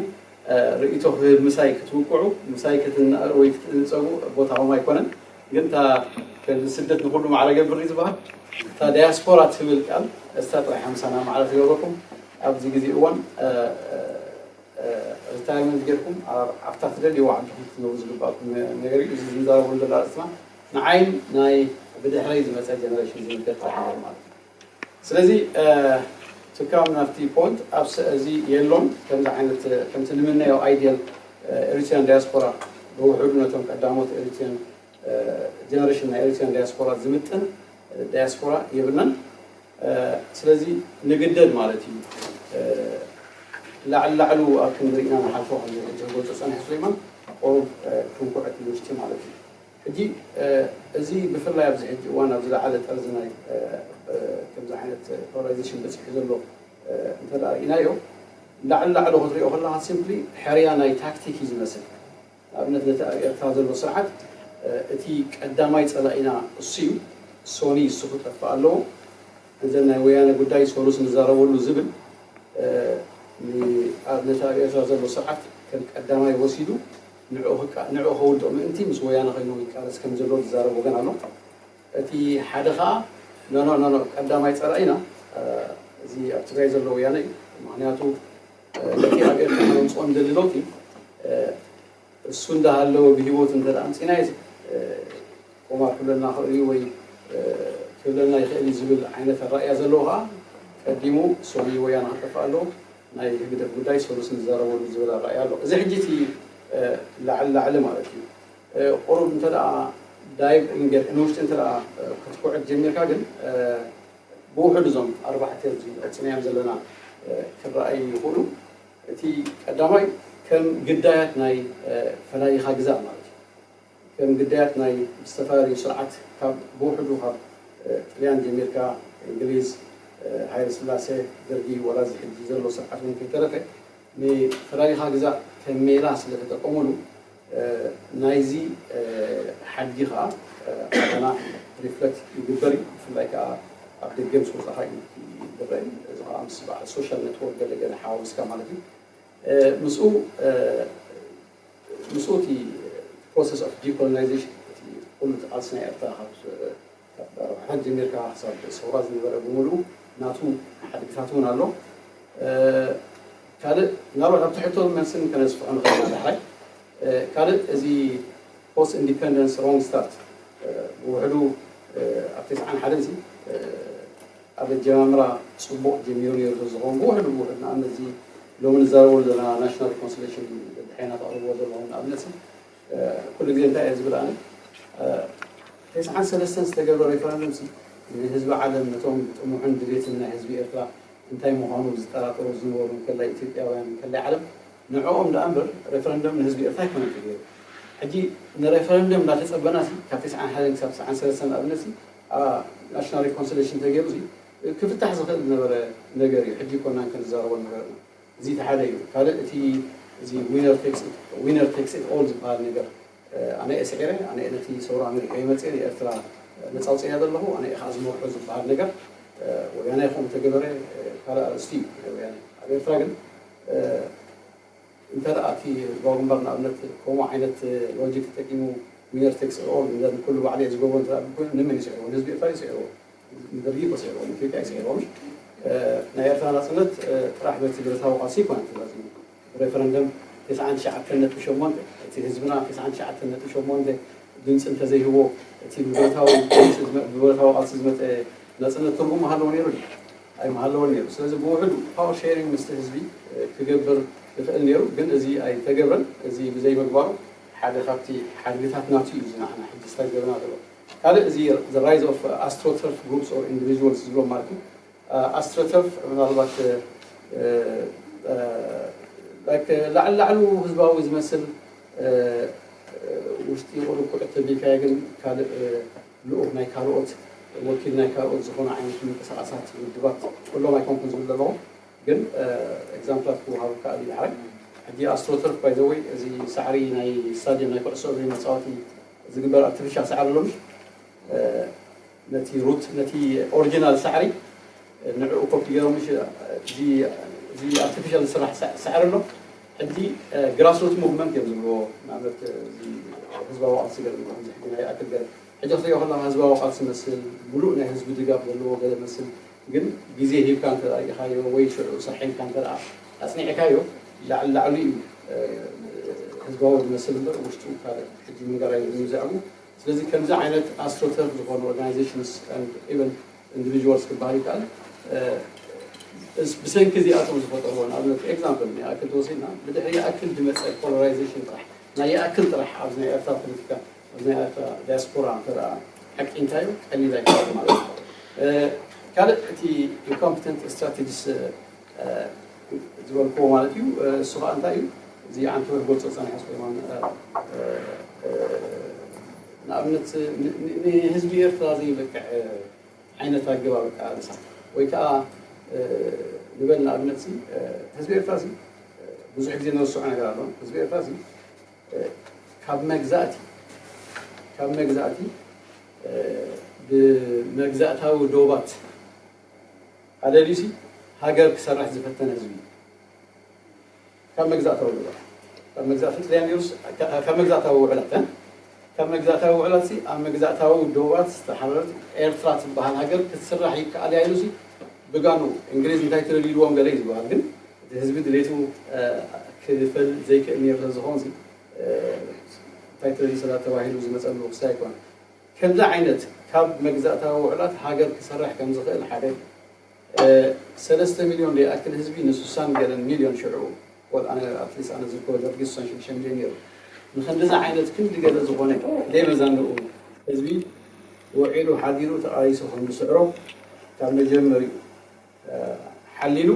ርእይቶ ክህብ ምሳይ ክትውቅዑ ምሳይ ክትናእር ወይ ክትንጸጉ ቦታኹም ኣይኮነን። ግን እታ ከም ስደት ንኹሉ ማዕረ ገብር ዝበሃል እታ ዳያስፖራ ትብል ቃል እሳ ጥራሕ ምሳና ማዕረ ትገብረኩም ኣብዚ ግዜ እዋን ሪታይርመንት ጌርኩም ኣብታ ትደልይዎ ዓድኹም ክትነብሩ ዝግባእኩም ነገር እዩ። እዚ ዝንዛረበሉ ዘሎ ኣርእስትና ንዓይን ናይ ብድሕረይ ዝመፀ ጀነሬሽን ዝምልከት ጥራሕ ነገር ማለት እዩ። ስለዚ ትካም ናብቲ ፖንት ኣብ እዚ የሎን ከምዚ ዓይነት ከምቲ ንምነዮ ኣይዲያል ኤሪትሪያን ዳያስፖራ ብውሕዱ ነቶም ቀዳሞት ኤሪትሪያን ጀነሬሽን ናይ ኤሪትሪያን ዳያስፖራ ዝምጥን ዳያስፖራ የብልናን። ስለዚ ንግደድ ማለት እዩ። ላዕሊ ላዕሉ ኣብ ክንዲ ርኢና ንሓልፎ ከምዝሕጂ ዝገልፆ ፀኒሑ ስሌማን ቁሩብ ክንኩዕት ንውሽጢ ማለት እዩ። ሕጂ እዚ ብፍላይ ኣብዚ ሕጂ እዋን ኣብ ዝለዓለ ጠርዚ ናይ ከምዚ ዓይነት ፖላራይዜሽን በፂሑ ዘሎ እንተ ርኢናዮ ላዕሊ ላዕሉ ክትሪኦ ከለካ ሲምፕሊ ሕርያ ናይ ታክቲክ እዩ ዝመስል። ንኣብነት ነቲ ኣብ ኤርትራ ዘሎ ስርዓት እቲ ቀዳማይ ጸላኢና እሱ እዩ፣ ሶኒ እሱ ክጠፍእ ኣለዎ፣ እዘን ናይ ወያነ ጉዳይ ሶሉስ ንዛረበሉ ዝብል ነቲ ኣብ ኤርትራ ዘሎ ስርዓት ከም ቀዳማይ ወሲዱ ንዕኡ ከውድቕ ምእንቲ ምስ ወያነ ኮይኑ ይቃለስ ከም ዘሎ ዝዛረብ ወገን ኣሎ። እቲ ሓደ ኸዓ ኖኖ ኖኖ ቀዳማይ ጸላኢና እዚ ኣብ ትግራይ ዘሎ ወያነ እዩ። ምክንያቱ ነቲ ኣብ ኤርትራ ከነምፅኦ ንደሊ ለውጢ እሱ እንዳሃለወ ብሂወት እንተ ኣምፂናዮ ቁማር ክብለና ክእል እዩ ወይ ክብለና ይኽእል እዩ ዝብል ዓይነት ኣራእያ ዘለዎ ከዓ ቀዲሙ ሶኒ ወያነ ክጠፍእ ኣለዎ፣ ናይ ህግደፍ ጉዳይ ሰሉስ ንዛረበሉ ዝብል ኣራእያ ኣሎ። እዚ ሕጂ እቲ ላዕሊ ላዕሊ ማለት እዩ። ቁሩብ እንተ ደኣ ዳይቭ ኢን ጌርካ ንውሽጢ እንተ ደኣ ክትኩዕት ጀሚርካ ግን ብውሕዱ እዞም ኣርባዕተ እዚ ቀፅናዮም ዘለና ክረኣዩ ይኽእሉ። እቲ ቀዳማይ ከም ግዳያት ናይ ፈላይኻ ግዛእ ማለት እዩ። ከም ግዳያት ናይ ዝተፈላለዩ ስርዓት ካብ ብውሕዱ ካብ ጥልያን ጀሚርካ እንግሊዝ፣ ሃይለ ስላሴ፣ ደርጊ፣ ዋላ እዚ ሕጂ ዘሎ ስርዓት እውን ከይተረፈ ንፈላሊኻ ግዛእ ከም ሜላ ስለ ተጠቀሙሉ ናይዚ ሓድጊ ከዓ ኣባና ሪፍለክት ይግበር እዩ። ብፍላይ ከዓ ኣብ ደገ ምስ ወፃኻ እዩ ዝረአ። እዚ ከዓ ምስ በዓል ሶሻል ኔትወርክ ገለ ገለ ሓዋዊስካ ማለት እዩ። ምስኡ ምስኡ እቲ ፕሮሰስ ኦፍ ዲኮሎናይዜሽን እቲ ኩሉ እቲ ቃልሲ ናይ ኤርትራ ካብ ካብ ኣርባዓታት ጀሚርካ ክሳብ ሰውራ ዝነበረ ብምሉኡ ናቱ ሓድግታት እውን ኣሎ። ካልእ ምናልባት ኣብቲ ሕቶ መልስን ከነስፍሖ ንኽእል ኢና ዳሕራይ። ካልእ እዚ ፖስት ኢንዲፐንደንስ ሮንግ ስታርት ብውሕዱ ኣብ ተስዓን ሓደን ሲ ኣብ ኣጀማምራ ፅቡቕ ጀሚሩ ነይሩ ተዝኸውን ብውሕዱ ብውሕዱ ንኣብነት እዚ ሎሚ ንዛረበሉ ዘለና ናሽናል ሪኮንሲሌሽን ደድሕሬና ተቕርብዎ ዘለኹም ንኣብነት ኩሉ ግዜ እንታይ እየ ዝብል ኣነ ተስዓን ሰለስተን ዝተገብረ ሬፈረንደም ሲ ንህዝቢ ዓለም ነቶም ጥሙዕን ድሌትን ናይ ህዝቢ ኤርትራ እንታይ ምዃኑ ዝጠራጠሩ ዝነበሩ እንከላይ ኢትዮጵያውያን እንከላይ ዓለም ንዕኦም ደኣ እምበር ሬፈረንደም ንህዝቢ ኤርትራ ኣይኮነን ተገይሩ። ሕጂ ንሬፈረንደም እንዳተጸበና ሲ ካብ ተስዓን ሓደን ክሳብ ተስዓን ሰለስተን ንኣብነት ሲ ናሽናል ሪኮንሲሌሽን ተገይሩ ሲ ክፍታሕ ዝኽእል ዝነበረ ነገር እዩ። ሕጂ ኮና ክንዛረቦ ንገርና እዚ እቲ ሓደ እዩ። ካልእ እቲ እዚ ዊነር ቴክስ ኢት ኦል ዝበሃል ነገር ኣነ እየ ስዒረ፣ ኣነ እየ ነቲ ሰውራ ኣመሪካ ይመፅእ ንኤርትራ ነፃ ኣውፅእያ ዘለኹ፣ ኣነ እየ ከዓ ዝመርሖ ዝበሃል ነገር ወያናይ ከምኡ ተገበረ ካልእ ኣርእስቲ እዩ ናይ ወያነ። ኣብ ኤርትራ ግን እንተ ደኣ እቲ ህዝባዊ ግንባር ንኣብነት ከምኡ ዓይነት ሎጂክ ተጠቂሙ ዊነር ቴክስ ኦል ንኩሉ ባዕለይ ዝገብሮ እንተ ኮይኑ ንመን ይስዕርዎ? ንህዝቢ ኤርትራ ይስዕርዎ። ንደርጊ እኮ ስዒርዎም፣ ንኢትዮጵያ ኣይስዒርዎም። ናይ ኤርትራ ናጽነት ጥራሕ በቲ ብረታዊ ቃልሲ ኣይኮነን ተዛዚሙ። ብሬፈረንደም ተስዓን ትሽዓተን ነጥቢ ሸሞንተ፣ እቲ ህዝብና ተስዓን ትሽዓተን ነጥቢ ሸሞንተ ድምፂ እንተዘይህቦ፣ እቲ ብብረታዊ ቃልሲ ዝመ-፣ ብብረታዊ ቃልሲ ዝመፀ ናጽነት ትርጉም ምሃለዎ ነይሩ ድዩ? ኣይምሃለዎን ነይሩ። ስለዚ ብውሕዱ ፓወር ሼሪንግ ምስቲ ህዝቢ ክገብር ይኽእል ነይሩ፣ ግን እዚ ኣይተገብረን። እዚ ብዘይምግባሩ ሓደ ካብቲ ሓድግታት ናቱ እዩ እዚ ንዓና ሕጂ ስታይል ገብርና ዘሎ። ካልእ እዚ the rise of astroturf groups or individuals ዝብሎ ማለት እዩ። ኣስትሮተርፍ ምናልባት ላይክ ላዕሊ ላዕሉ ህዝባዊ ዝመስል ውሽጢ ቁሩብ ኩዕት ተቢልካዮ ግን ካልእ ልኡኽ ናይ ካልኦት፣ ወኪል ናይ ካልኦት ዝኾኑ ዓይነት ምንቅስቃሳት ውድባት ኩሎም ኣይኮንኩን ዝብል ዘለኹ፣ ግን ኤግዛምፕላት ክወሃቡ ከኣል እዩ። ሓይ ሕጂ ኣስትሮተርፍ ባይዘወይ እዚ ሳዕሪ ናይ ስታዲየም ናይ ኩዕሶ እግሪ መፃወቲ ዝግበር ኣርቲፊሻል ሳዕሪ ኣሎ፣ ምሽ ነቲ ሩት ነቲ ኦሪጂናል ሳዕሪ ንዕኡ ኮፒ ገይሮም፣ ምሽ እዚ ኣርቲፊሻል ዝስራሕ ሳዕሪ ኣሎ። ሕጂ ግራስሩት ሙቭመንት እዮም ዝብልዎ። ንኣብነት ህዝባዊ ቃልሲ ገለ፣ ሕጂ ናይ ኣክል ገለ ሕጂ ክትሪኦ ከለኻ ህዝባዊ ቃልሲ መስል፣ ሙሉእ ናይ ህዝቢ ድጋፍ ዘለዎ ገለ መስል፣ ግን ግዜ ሂብካ እንተ ኢኻዮ ወይ ሽዑ ሳሒንካ እንተ ኣጽኒዕካዮ ላዕሊ ላዕሉ እዩ ህዝባዊ ዝመስል እምበር ውሽጡ ካልእ ሕጂ ምንጋር ኣይብሉን ብዛዕቡ። ስለዚ ከምዚ ዓይነት ኣስትሮተርፍ ዝኾኑ organizations and even individuals ክበሃል ይከኣል። ብሰንኪ እዚኣቶም ዝፈጠርዎ ንኣብነት ኤግዛምፕል ይኣክል ተወሲድና ብድሕሪ ይኣክል ዝመፀ ፖላራይዜሽን ጥራሕ ናይ ይኣክል ጥራሕ ኣብዚ ናይ ኤርትራ ፖለቲካ ኣብዚ ናይ ኤርትራ ዲያስፖራ እንተ ሓቂንካዮ ቀሊል ኣይኮነን ማለት እዩ። ካልእ እቲ ኢንኮምፕተንት ስትራቴጂስ ዝበልክዎ ማለት እዩ። እሱ ከዓ እንታይ እዩ? እዚ ዓንተወይ ክገልፆ ዝፀንሐ ስሌማን ንኣብነት ንህዝቢ ኤርትራ ዘይበቅዕ ዓይነት ኣገባብ ኣቃላልሳ ወይ ከዓ ንበል ንኣብነት ህዝቢ ኤርትራ ብዙሕ ግዜ ንረስዖ ነገር ኣሎ። ህዝቢ ኤርትራ ካብ መግዛእቲ ካብ መግዛእቲ ብመግዛእታዊ ዶባት ኣለልዩሲ ሃገር ክሰርሕ ዝፈተነ ህዝቢ እዩ። ካብ መግዛእታዊ ዶባት ካብ መግዛእቲ ጥልያን ነሩስ ካብ መግዛእታዊ ውዕላት ካብ መግዛእታዊ ውዕላት ኣብ መግዛእታዊ ዶባት ዝተሓረረት ኤርትራ ትበሃል ሃገር ክትስራሕ ይከኣል እያ ኢሉሲ ብጋኑ እንግሊዝ እንታይ ትደልይልዎም ገለ እዩ ዝበሃል፣ ግን እቲ ህዝቢ ድሌቱ ክፈል ዘይክእል ነሩ ስለዝኾን እንታይ ትደልዩ ስላ ተባሂሉ ዝመፀሉ ክሳይ ኣይኮነ። ከምዚ ዓይነት ካብ መግዛእታዊ ውዕላት ሃገር ክሰርሕ ከም ዝኽእል ሓደ ሰለስተ ሚልዮን ዘይኣክል ህዝቢ ንስሳን ገለን ሚልዮን ሽዑ ወል ኣነ ኣትሊስት ኣነ ዝርከቦ ደርጊ ስሳን ሽዱሽተ ሚልዮን ነይሩ። ንከንድዚ ዓይነት ክንዲ ገለ ዝኾነ ዘይመዛንኡ ህዝቢ ውዒሉ ሓዲሩ ተቓሊሱ ከም ዝስዕሮ ካብ መጀመሪኡ ሓሊሉ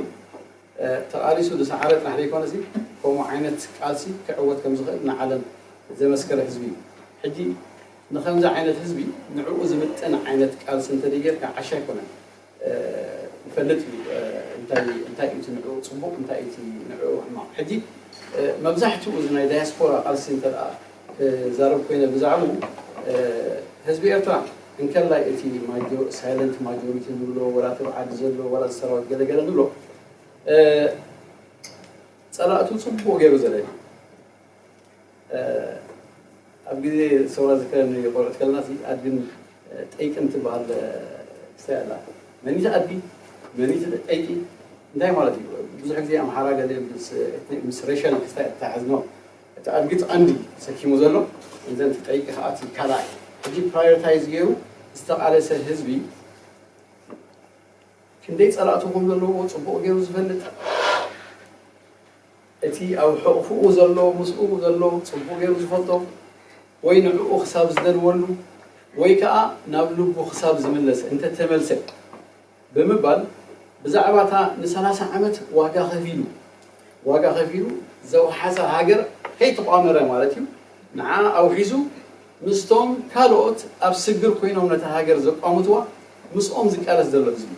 ተቓሊሱ ዝሰዓረ ጥራሕ ዘይኮነሲ ከምኡ ዓይነት ቃልሲ ክዕወት ከም ዝኽእል ንዓለም ዘመስከረ ህዝቢ እዩ። ሕጂ ንኸምዚ ዓይነት ህዝቢ ንዕኡ ዝምጥን ዓይነት ቃልሲ እንተደይጌርካ ዓሻ ኣይኮነን። ይፈልጥ እዩ እንታይ እንታይ እዩ እቲ ንዕኡ ፅቡቕ እንታይ እዩ እቲ ንዕኡ ሕማቕ። ሕጂ መብዛሕትኡ እዚ ናይ ዳያስፖራ ቃልሲ እንተ ክዛረብ ኮይነ ብዛዕባኡ ህዝቢ ኤርትራ እንከላይ እቲ ሳይለንት ማጆሪቲ ንብሎ ወላ እቲ ኣብ ዓዲ ዘሎ ወላ እዚ ሰራዊት ገለገለ ንብሎ ጸላእቱ ጽቡቕ ገይሩ ዘለየ ኣብ ግዜ ሰውራ ዝከረኒ ቆልዑት ከለና ኣድግን ጠይቅን ትበሃል ክስታይ ኣላ። መኒት ኣድጊ መኒት ጠይቂ እንታይ ማለት እዩ? ብዙሕ ግዜ ኣምሓራ ገለ ምስ ሬሻል ክስታይ ተታሓዝኖ እቲ ኣድጊ እቲ ቀንዲ ተሰኪሙ ዘሎ እንዘን እቲ ጠይቂ ከዓ እቲ ካልኣይ ሕጂ ፕራዮሪታይዝ ገይሩ ዝተቓለሰ ህዝቢ ክንደይ ጸላእቱ ከም ዘለዎ ጽቡቕ ገይሩ ዝፈልጥ እቲ ኣብ ሕቑፍኡ ዘሎ ምስኡ ዘሎ ጽቡቕ ገይሩ ዝፈልጦ ወይ ንዕኡ ክሳብ ዝደልወሉ ወይ ከዓ ናብ ልቡ ክሳብ ዝምለስ እንተተመልሰ ብምባል ብዛዕባ እታ ንሰላሳ ዓመት ዋጋ ከፊሉ ዋጋ ከፊሉ ዘውሓሳ ሃገር ከይተቋመረ ማለት እዩ ንዓ ኣውሒሱ ምስቶም ካልኦት ኣብ ስግር ኮይኖም ነታ ሃገር ዘቋምትዋ ምስኦም ዝቃለስ ዘሎ ህዝቢ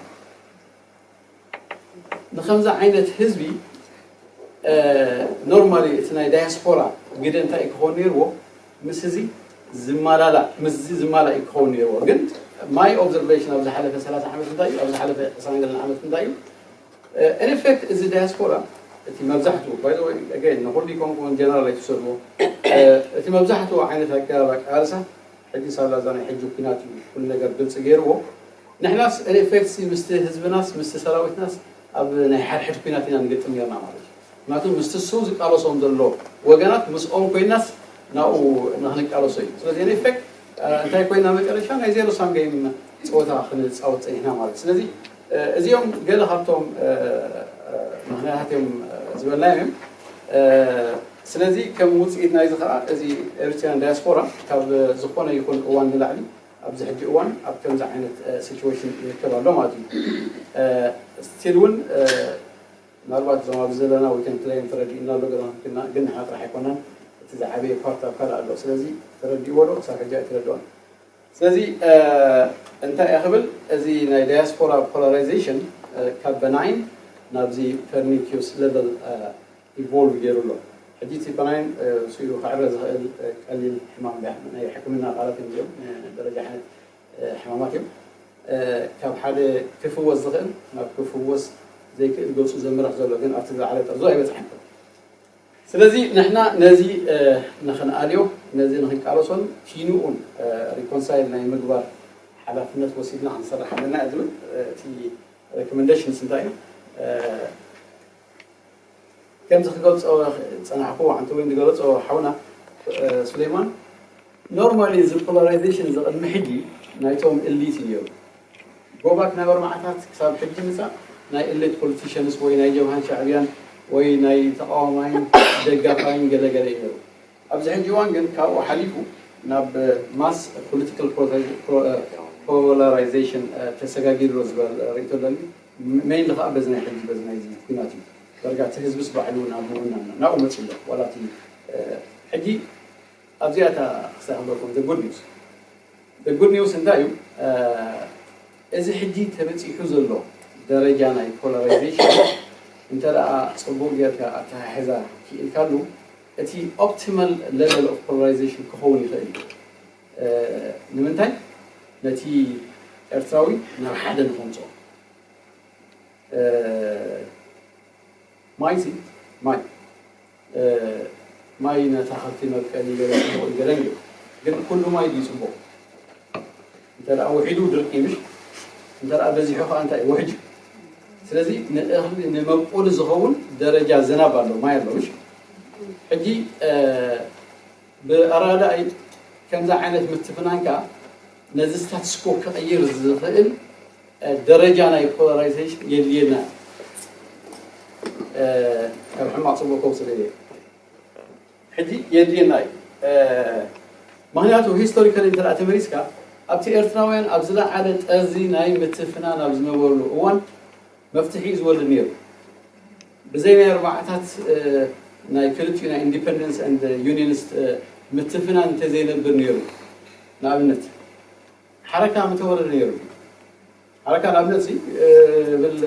ንከምዚ ዓይነት ህዝቢ ኖርማሊ እቲ ናይ ዳያስፖራ ግደ እንታይ ክኸውን ነይርዎ ምስ እዚ ዝማላላ ምስዚ ዝማላ እዩ ክኸውን ነይርዎ ግን ማይ ኦብዘርቬሽን ኣብ ዝሓለፈ ሰላሳ ዓመት እንታይ እዩ ኣብ ዝሓለፈ ዕስራን ገለን ዓመት እንታይ እዩ ኢንፌክት እዚ ዳያስፖራ እቲ መብዛሕትኡ ባይዘወይ ገን ንኩሉ ይኮንኩን ጀነራል ኣይትውሰድዎ እቲ መብዛሕትኡ ዓይነት ኣገባብ ኣቃልሳ ሕጂ ሳላ እዛ ናይ ሕጂ ኩናት እዩ ኩሉ ነገር ግልፂ ገይርዎ ንሕናስ ኢንፌክት ምስቲ ህዝብናስ ምስቲ ሰራዊትናስ ኣብ ናይ ሓድሕድ ኩናት ኢና ንገጥም ነርና ማለት እዩ ምክንያቱ ምስቲ እሱ ዝቃለሶም ዘሎ ወገናት ምስኦም ኮይናስ ናብኡ ንክንቃለሶ እዩ ስለዚ ኢንፌክት እንታይ ኮይና መጨረሻ ናይ ዜሮ ሳም ገይም ፀወታ ክንፃወት ፀኒሕና ማለት ስለዚ እዚኦም ገለ ካብቶም ምክንያታት እዮም ዝበልናዮም እዮም ስለዚ ከም ውፅኢት ናይዚ ከዓ እዚ ኤሪትሪያን ዳያስፖራ ካብ ዝኾነ ይኹን እዋን ንላዕሊ ኣብዚ ሕጂ እዋን ኣብ ከምዚ ዓይነት ሲቹዌሽን ይርከብ ኣሎ ማለት እዩ ስቲል እውን ምናልባት እዞም ኣብዚ ዘለና ወይ ከንትለዮም ተረዲእና ኣሎ ገና ግን ንሓ ጥራሕ ኣይኮናን እቲ ዝዓበየ ፓርት ኣብ ካልእ ኣሎ ስለዚ ተረዲእዎ ዶ ክሳብ ሕጂ ኣይተረድኦን ስለዚ እንታይ እየ ክብል፣ እዚ ናይ ዳያስፖራ ፖላራይዜሽን ካብ በናይን ናብዚ ፐርኒኪዮስ ሌቨል ኢቮልቭ ገይሩ ኣሎ። ሕጂ እቲ በናይን ስኡ ክዕረ ዝኽእል ቀሊል ሕማም ናይ ሕክምና ቃላት እዮም እዚኦም፣ ደረጃ ዓይነት ሕማማት እዮም። ካብ ሓደ ክፍወስ ዝኽእል ናብ ክፍወስ ዘይክእል ገፁ ዘምርሕ ዘሎ ግን ኣብቲ ዝለዓለ ጠርዙ ኣይበፅሐን። ስለዚ ንሕና ነዚ ንኽንኣልዮ፣ ነዚ ንኽንቃለሶን ኪንኡን ሪኮንሳይል ናይ ምግባር ሓላፍነት ወሲድና ክንሰርሕ ኣለና ዝብል እቲ ሬኮመንዴሽንስ እንታይ እዩ? ከምዚ ክገልፆ ዝፀናሕኩ፣ ኣንተ ወይ ዝገለፆ ሓውና ሱሌማን፣ ኖርማሊ እዚ ፖላራይዜሽን እዚ ቅድሚ ሕጂ ናይቶም ኤሊት እዩ ነይሩ። ጎባክ ናብ ኣርባዓታት ክሳብ ሕጂ ምፃእ ናይ ኤሊት ፖለቲሽንስ ወይ ናይ ጀብሃን ሻዕብያን ወይ ናይ ተቃዋማይን ደጋፋይን ገለገለ እዩ ነይሩ። ኣብዚ ሕጂ እዋን ግን ካብኡ ሓሊፉ ናብ ማስ ፖለቲካል ፖላራይዜሽን ተሰጋጊሩ ዝበል ርእቶ ኣለኒ። ሜይንሊ ከዓ በዚ ናይ ሕጂ በዚ ናይዚ ኩናት እዩ። ዳርጋ እቲ ህዝብስ ባዕሉ ናብ ምውናን ናብኡ መፂኡ ኣሎ። ዋላ እቲ ሕጂ ኣብዚኣታ ክሳይ ክብለኩም ዘጉድ ኒውስ ዘጉድ ኒውስ እንታይ እዩ? እዚ ሕጂ ተበፂሑ ዘሎ ደረጃ ናይ ፖላራይዜሽን እንተ ደኣ ፅቡቅ ጌርካ ኣተሓሕዛ ክኢልካሉ፣ እቲ ኦፕቲማል ሌቨል ኦፍ ፖላራይዜሽን ክኸውን ይኽእል እዩ። ንምንታይ? ነቲ ኤርትራዊ ናብ ሓደ ንኸምፅኦ። ማይ ሲ ማይ ማይ ነታ ከብቲ መብቀሊ ገለ ጽቡቕ እዩ ገለ እንዲዩ። ግን ኩሉ ማይ ድዩ ጽቡቕ? እንተ ደኣ ውሒዱ ድርቂ እዩ፣ ምሽ? እንተ ደኣ በዚሑ ከኣ እንታይ እዩ? ውሕጅ። ስለዚ ንእኽሊ ንመብቆሊ ዝኸውን ደረጃ ዝናብ ኣሎ፣ ማይ ኣሎ፣ ምሽ? ሕጂ ብኣረዳዳኢ ከምዚ ዓይነት ምትፍናን ከኣ ነዚ ስታትስኮ ክቕይር ዝኽእል ደረጃ ናይ ፖላራይዜሽን የድልየና። ካብ ሕማቕ ጽቡቕ ከውፅእ እየ። ሕጂ የድልየና እዩ። ምክንያቱ ሂስቶሪካሊ እንተ ተመሊስካ ኣብቲ ኤርትራውያን ኣብ ዝለዓለ ጠርዚ ናይ ምትፍናን ኣብ ዝነበሩሉ እዋን መፍትሒ እዩ ዝወርድ ነይሩ። ብዘይ ናይ ኣርባዓታት ናይ ክልቲኡ ናይ ኢንዲፐንደንስ ኤንድ ዩኒየንስት ምትፍናን እንተዘይነብር ነይሩ፣ ንኣብነት ሓረካ ምተወረደ ነይሩ። ሓረካ ንኣብነት እዚ ብል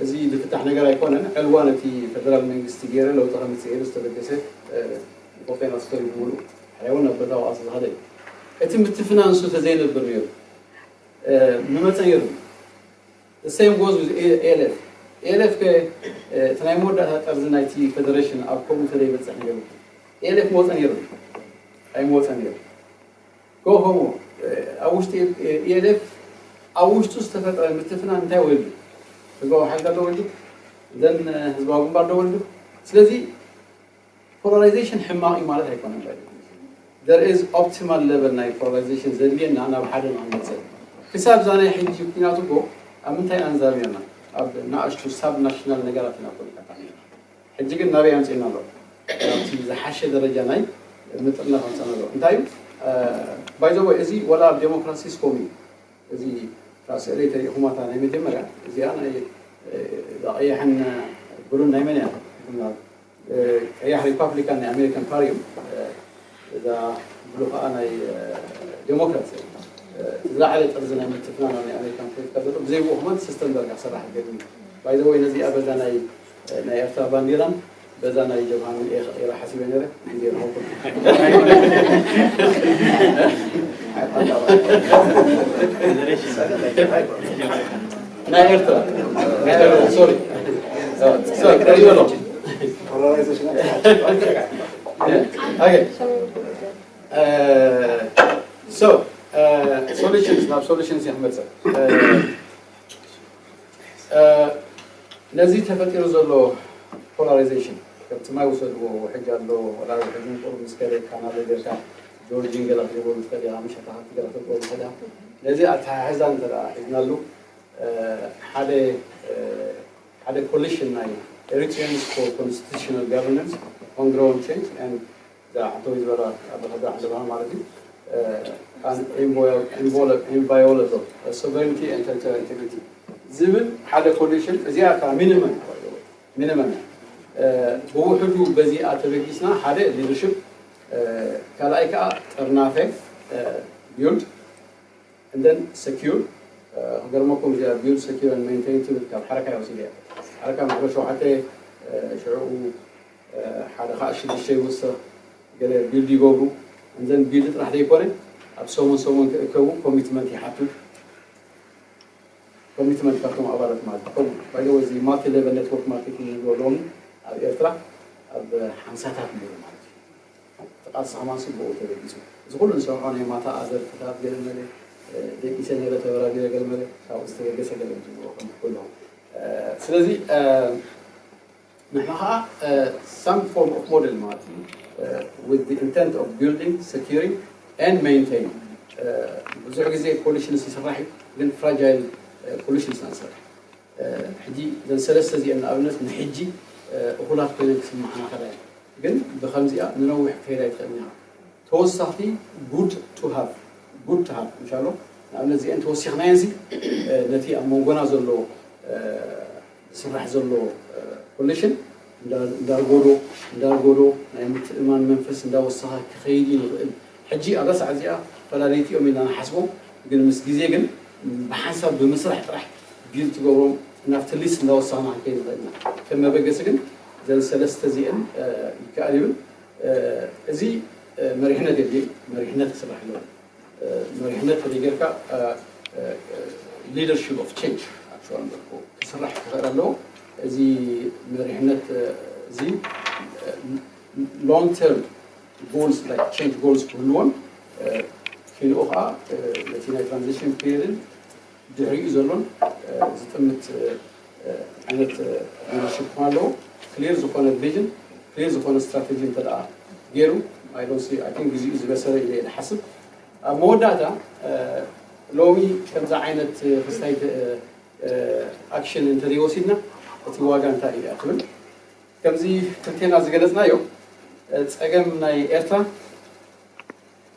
እዚ ዝፍታሕ ነገር ኣይኮነን። ዕልዋ ነቲ ፌደራል መንግስቲ ገይረ ለውጢ ከምፅእ ኢሉ ዝተበገሰ ፎርቴና ስቶሪ ብምሉእ ሓያውን ናብ በታዊ ቃልሲ ዝኸደ እዩ። እቲ ምትፍናን ንሱ ተዘይነብር ነይሩ ምመፀ ነይሩ። The same goes with A L F. A L F ከ እቲ ናይ መወዳእታ ጠርዚ ናይቲ ፌደሬሽን ኣብ ከምኡ ተዘይበፅሕ ነይሩ። A L F መወፀ ነይሩ ኣይመወፀ ነይሩ። ከምኡ ኣብ ውሽጢ A L F ኣብ ውሽጡ ዝተፈጥረ ምትፍናን እንታይ ወልዱ? ህዝባዊ ሓይልታት ዶ ወልዱ? ዘን ህዝባዊ ግንባር ዶ ወልዱ? ስለዚ ፖላራይዜሽን ሕማቕ እዩ ማለት ኣይኮነን። There is optimal level ናይ ፖላራይዜሽን ዘድልየና ናብ ሓደ ንክንመፅእ። ክሳብ እዛ ናይ ሕጂ ኩናት እኮ ኣብ ምንታይ ኢና ንዛረብ ነርና? ኣብ ንኣሽቱ ሳብ ናሽናል ነገራት ኢና እኮ ንካታዕ ነርና። ሕጂ ግን ናበይ ኣምፅእና ኣሎ? ናብቲ ዝሓሸ ደረጃ ናይ ምጥርና ከምፀና ኣሎ። እንታይ እዩ? ባይ ዘ ወይ እዚ ወላ ኣብ ዴሞክራሲ ስኮም እዩ። እዚ ካብ ስእለይ ተሪእኹማታ ናይ መጀመርያ እዚኣ ናይ እዛ ቀያሕን ብሉን ናይ መን እያ? ቀያሕ ሪፓብሊካን ናይ ኣሜሪካን ፓሪ እዮም። እዛ ብሉ ከዓ ናይ ዴሞክራት እያ። እቲ ዝለዓለ ጥርዚ ናይ ምትፍናና ናይ ኣሜሪካን ፖለቲካ ዘሎ ብዘይ ብኡ ከማን ሲስተም ዳርጋ ክሰራሕ ይገብር እዩ። ባይ ዘ ወይ ነዚኣ በዛ ናይ ናይ ኤርትራ ባንዲራን በዛ ናይ ጀብሃን እየ ኢለ ሓሲበ ነይረ። እንዴ ረኸብኩም። ናይ ኤርትራ ሶሪ ሶሪ ቀሪበ ነው። Okay. So solutions ናብ solutions እየ ክመፅእ። ነዚ ተፈጢሩ ዘሎ ፖላራይዜሽን ከምቲ ማይ ውሰድዎ ውሕጅ ኣሎ። ወላ ውሕጅ ምቁር ምስ ከደ ካናለ ጌርካ ጆርጂን ገለ ክትገብሩ ትኽእል ኢኻ፣ ምሽ ኣታ ሃብቲ ገለ ክትገብሩ ትኽእል ኢኻ። ነዚ ኣተሓሕዛ እንተ ደኣ ሒዝናሉ ሓደ ሓደ ኮሊሽን ናይ Eritreans for Constitutional Governance on Ground Change and ዝሓተዊ ዝበላ ኣበኸዳ ዓለባ ማለት እዩ። Inviolable sovereignty and territorial integrity ዝብል ሓደ ኮንዲሽን እዚኣ እታ ሚኒመም ሚኒመም ብውሕዱ በዚኣ ተበጊስና ሓደ ሊደርሽፕ ካልኣይ ከዓ ጥርናፈ ቢውልድ And then secure ክገርመኩም እዚኣ build, secure and maintain ትብል ካብ ሓረካ እያ ወሲደ እያ። ሓረካ ምዕራፍ ሸውዓተ ሽዑ ሓደ ከዓ ሽዱሽተ ይወስኽ ገለ build ይገብሩ። And then build ጥራሕ ዘይኮነ ኣብ ሰሙን ሰሙን ክእከቡ commitment ይሓቱ። Commitment ካብቶም ኣባላት ማለት እዩ። ከምኡ by the way እዚ multi level network marketing ንብሎ ሎሚ ኣብ ኤርትራ ኣብ ሓምሳታት ነይሩ ማለት እዩ። እቲ ቃልሲ ከማንሲ ብኡ ተበጊሱ እዚ ኩሉ ንሰምዖ ናይ ማታ ኣዘርትታት ገለ መለ ደቂሰ ነይረ ተበራቢረ ገለ መለ ካብኡ ዝተበገሰ ገለ ዝብሎ ከም ኩሎም ስለዚ ንሕና ከዓ some form of model ማለት እዩ with the intent of building, securing and maintaining ብዙሕ ግዜ coalitions ይስራሕ እዩ ግን fragile coalitions ኢና ንሰርሕ ሕጂ ዘን ሰለስተ እዚአን ንኣብነት ንሕጂ እኹላት ኮይነን ክስምዓና ከላ ግን ብከምዚኣ ንነዊሕ ክትከይድ ኣይትኽእልን ኢኻ ተወሳኽቲ good to have good to have እንሻሎ ንኣብነት እዚአን ተወሲኽናየን ሲ ነቲ ኣብ መንጎና ዘሎ ዝስራሕ ዘሎ coalition እንዳርጎዶ እንዳርጎዶ ናይ ምትእማን መንፈስ እንዳወሰኸ ክኸይድ እዩ ዝኽእል ሕጂ ኣብ ረሳዕ እዚኣ ፈላለይቲ እዮም ኢልና ንሓስቦም ግን ምስ ግዜ ግን ብሓንሳብ ብምስራሕ ጥራሕ build ትገብሮም ናብቲ list እንዳወሰኽና ክንከይድ ንኽእል ኢና ከም መበገሲ ግን ዘን ሰለስተ እዚአን ይከኣል ይብል እዚ መሪሕነት የድልየ መሪሕነት ክስራሕ ኣለዎ መሪሕነት ተደይገርካ leadership of change ክስራሕ ክኽእል ኣለዎ እዚ መሪሕነት እዚ long term goals like change goals ክህልዎን ኪንኡ ከዓ ነቲ ናይ transition period ድሕሪኡ ዘሎን ዝጥምት ዓይነት leadership ክኾን ኣለዎ clear ዝኾነ vision clear ዝኾነ strategy እንተ ገይሩ I don't see I think ግዜኡ ዝበሰለ ኢለ ዝሓስብ ኣብ መወዳእታ ሎሚ ከምዚ ዓይነት ክስታይ action እንተዘይወሲድና እቲ ዋጋ እንታይ እዩ ትብል ከምዚ ክልቴና ዝገለፅናዮ ፀገም ናይ ኤርትራ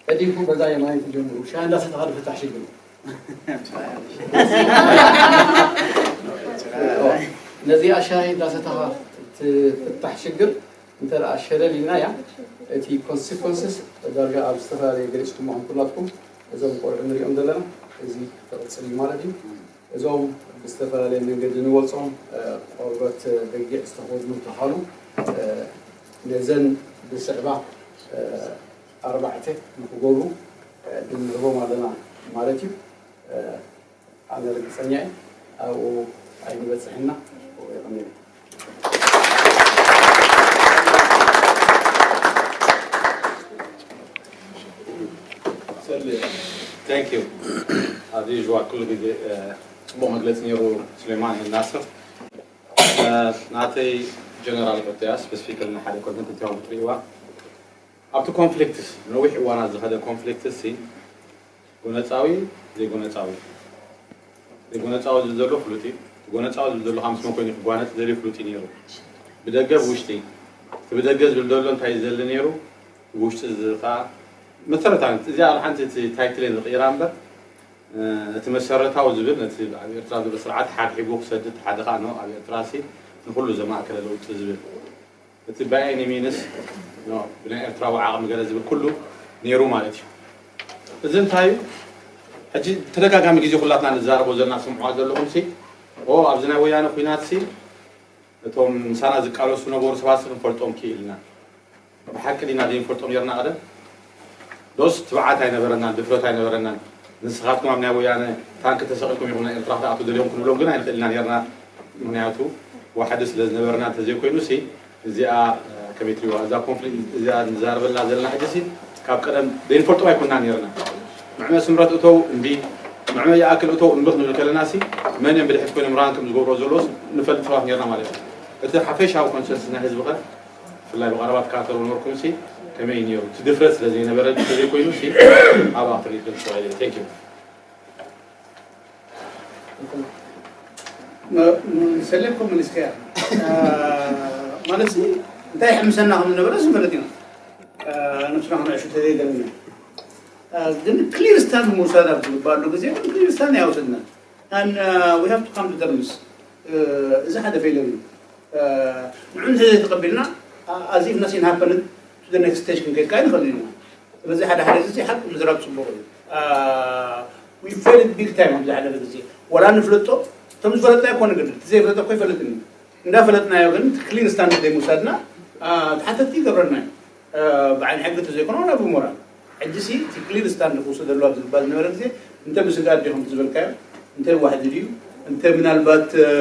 ቀዲምኩም በዛ የማነይቲ ጀምሩ ሻሂ እንዳሰተኻ ዝፍታሕ ሽግር ነዚኣ ሻሂ እንዳሰተኻ ትፍታሕ ሽግር እንተ ሸለል ኢልና እያ እቲ consequences ዳርጋ ኣብ ዝተፈላለየ ገሊፅኩሞ ከም ኩላትኩም እዞም ቆልዑ ንሪኦም ዘለና እዚ ክቕፅል እዩ ማለት እዩ እዞም ብዝተፈላለየ መንገዲ ንወፆም ቆርበት በጊዕ ዝተኸድኑ ተሃሉ ነዘን ብስዕባ ኣርባዕተ ንክገብሩ ንምህቦም ኣለና ማለት እዩ ኣነ ርግፀኛ እየ ኣብኡ ኣይንበፅሕና ይቐኒለ Thank you. As usual ኩሉ ግዜ ጽቡቕ መግለፂ ነይሩ ስሌማን ናስር ናተይ ጀነራል ሕቶያ ስፔሲፊካሊ ንሓደ ኮንተንት እትዋ ትሪእዋ ኣብቲ ኮንፍሊክትስ ነዊሕ እዋናት ዝኸደ ኮንፍሊክትስ ጎነፃዊ ዘይጎነፃዊ ዘይጎነፃዊ ዝብል ዘሎ ፍሉጥ እዩ ጎነፃዊ ዝብል ዘሎ ምስ መን ኮይኑ ክጓነፅ ዝደልዩ ፍሉጥ እዩ ነይሩ ብደገ ብውሽጢ እቲ ብደገ ዝብል ዘሎ እንታይ ዝደሊ ነይሩ ብውሽጢ እዚ ከዓ መሰረታዊ እዚኣ ሓንቲ እቲ ታይትል ዝቕይራ እምበር እቲ መሰረታዊ ዝብል ነቲ ኣብ ኤርትራ ዘሎ ስርዓት ሓድሒጉ ክሰድድ ሓደ ከዓ ነው ኣብ ኤርትራ ሲ ንኩሉ ዘማእከለ ለውጢ ዝብል እቲ by any means ብናይ ኤርትራዊ ዓቕሚ ገለ ዝብል ኩሉ ነይሩ ማለት እዩ እዚ እንታይ እዩ ሕጂ ተደጋጋሚ ግዜ ኩላትና ንዛረቦ ዘለና ስምዕዋ ዘለኹም ሲ ኦ ኣብዚ ናይ ወያነ ኩናት ሲ እቶም ምሳና ዝቃለሱ ነበሩ ሰባት ክንፈልጦም ክኢልና ብሓቂ ዲና ዘይንፈልጦም ነርና ቀደም ዶስ ትብዓት ኣይነበረናን ድፍረት ኣይነበረናን ንስኻትኩም ኣብ ናይ ወያነ ታንክ ተሰቒልኩም ኢኹም ናይ ኤርትራ ክትኣትዉ ደልዮም ክንብሎም ግን ኣይንኽእልና ነርና ምክንያቱ ዋሕዲ ስለ ዝነበረና እንተዘይኮይኑ ሲ እዚኣ ከመይ ትሪዋ እዛ ኮንፍሊክት እዚኣ ንዛረበላ ዘለና ሕጂ ሲ ካብ ቀደም ዘይንፈልጦም ኣይኮንና ነርና ምዕመ ስምረት እተው እምቢ ምዕመ ይኣክል እተው እምቢ ክንብል ከለና ሲ መን እዮም ብድሕት ኮይኖም ራን ከም ዝገብሮ ዘለዎስ ንፈልጥ ሰባት ነርና ማለት እዩ እቲ ሓፈሻዊ ኮንሰንስ ናይ ህዝቢ ኸ ብፍላይ ብቐረባ ትከታተሉ ነበርኩም ሲ ከመይ ነይሩ እቲ ድፍረት ስለ ዘይነበረ እንተዘይኮይኑ ሲ ኣብኣ ክትርኢ ትደሊ ተባሂለ thank you ሰሌም ኮም መሊስካያ ማለት ሲ እንታይ ይሕምሰና ከም ዝነበረ ዝፈለጥ ኢና ነብስና ክነዕሹ ተዘይደለና ግን ክሊር ስታንድ ምውሳድ ኣብ ዝግባኣሉ ግዜ ግን ክሊር ስታንድ ኣይወሰድናን and we have to come to terms እዚ ሓደ ፌለር እዩ ንዑ እንተ ዘይተቐቢልና as if nothing happened to the next stage ክንከይድ ከዓ ንኽእል ኢና ስለዚ ሓደ ሓደ ግዜ ሓቂ ምዝራብ ፅቡቕ እዩ We failed big time ኣብዚ ሓለፈ ግዜ። ዋላ ንፍለጦ፣ እቶም ዝፈለጥናዮ እኮ ንገድል፣ እቲ ዘይፈለጠ እኮ ይፈልጥን እዩ። እንዳፈለጥናዮ ግን ክሊን ስታንድ ዘይምውሳድና፣ አ፣ ተሓተትቲ ይገብረና እዩ። አ፣ ብዓይኒ ሕጊ እንተዘይኮነ ዋላ ብሞራል። ሕጂ ሲ እቲ ክሊን ስታንድ ክውሰደሉ ኣብ ዝግባእ ዝነበረ ግዜ፣ እንተ ምስጋድ ዲኹም ዝበልካዮ፣ እንተ ዋሕዲ ድዩ፣ እንተ ምናልባት፣ አ፣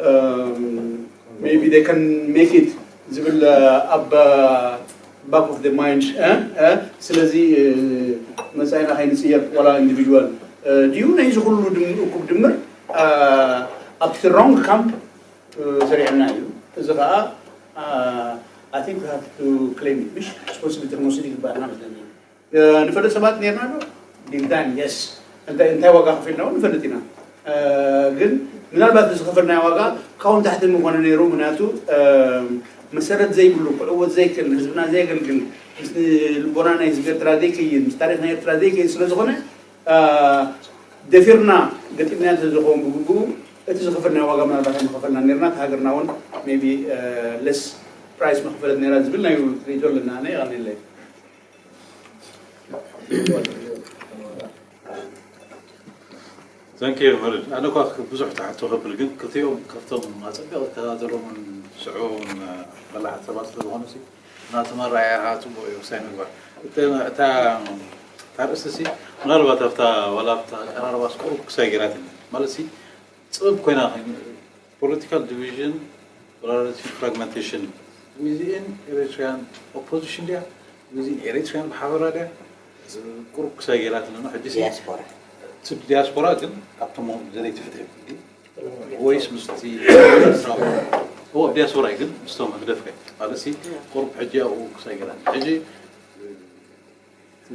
አ፣ maybe they can make it ዝብል፣ አ፣ ኣብ፣ አ፣ back of the mind፣ እ፣ እ፣ ስለዚ፣ እ፣ መጻኢና ከይንጽየፍ ዋላ ኢንዲቪድዋል፣ እ፣ ድዩ ነዚ ኩሉ ድም-፣ እኩብ ድምር፣ አ፣ ኣብቲ ሮንግ ካምፕ፣ እ፣ ሰሪዕና እዩ። እዚ ኸኣ፣ አ፣ I think we have to claim it፣ ምሽ ሪስፖንሲቢሊቲ ክንወስድ ይግባኣና መስለኒ። እ፣ ንፈልጥ ሰባት ነርና ዶ? ቢግ ታይም፣ የስ። እንታይ፣ እንታይ ዋጋ ከፊልና እውን ንፈልጥ ኢና። እ፣ ግን ምናልባት እዚ ዝኸፈልናዮ ዋጋ ካብኡ ንታሕቲ ምኾነ ነይሩ። ምክንያቱ፣ እ፣ መሰረት ዘይብሉ፣ ክዕወት ዘይክእል፣ ንህዝብና ዘየገልግል፣ ምስ ልቦና ናይ ህዝቢ ኤርትራ ዘይከይድ፣ ምስ ታሪኽ ናይ ኤርትራ ዘይከይድ ስለ ዝኾነ፣ እ፣ ደፊርና ገጢምናዮ እንተዝኸውን ብግቡኡ፣ እቲ ዝኸፈልናዮ ዋጋ ምናልባት ኣይምኸፈልናን ነርና። እቲ ሃገርና እውን ሜቢ፣ እ፣ ለስ ፕራይስ መኽፈለት ነይራ ዝብል ናይ ርእይቶ ኣለና። ኣነ የቐንየለይ። Thank you መርድ። ኣነ እኳ ብዙሕ ትሓቶ ከብል ግን ክልቲኦም ካብቶም ኣጸቢቕ ዝተዛዘሮምን ዝስዕቦምን በላሕቲ ሰባት ስለዝኾኑ ሲ ናቶም ኣረኣእያ ከዓ ጽቡቕ እዩ ውሳኔ ምግባር። እተ- እታ እታ ርእሲ ሲ ምናልባት ኣብታ ዋላ ኣብታ ኣቀራርባ ቁሩብ ክሳይ ገይራትኒ ማለት ሲ ጽብብ ኮይና ፖለቲካል ዲቪዥን ፖላራይዜሽን ፍራግመንቴሽን within Eritrean opposition ድያ within Eritrean ብሓበራ ድያ ቁሩብ ክሳይ ገይራትኒ ሕጂ ሲ ዲያስፖራ እቲ ዲያስፖራ ግን ካብቶም ደለይቲ ፍትሒ ወይስ ምስቲ ዲያስፖራ ግን ምስቶም ህግደፍ ከ ማለት ሲ ቁሩብ ሕጂ ኣብኡ ክሳይ ገይራትኒ ሕጂ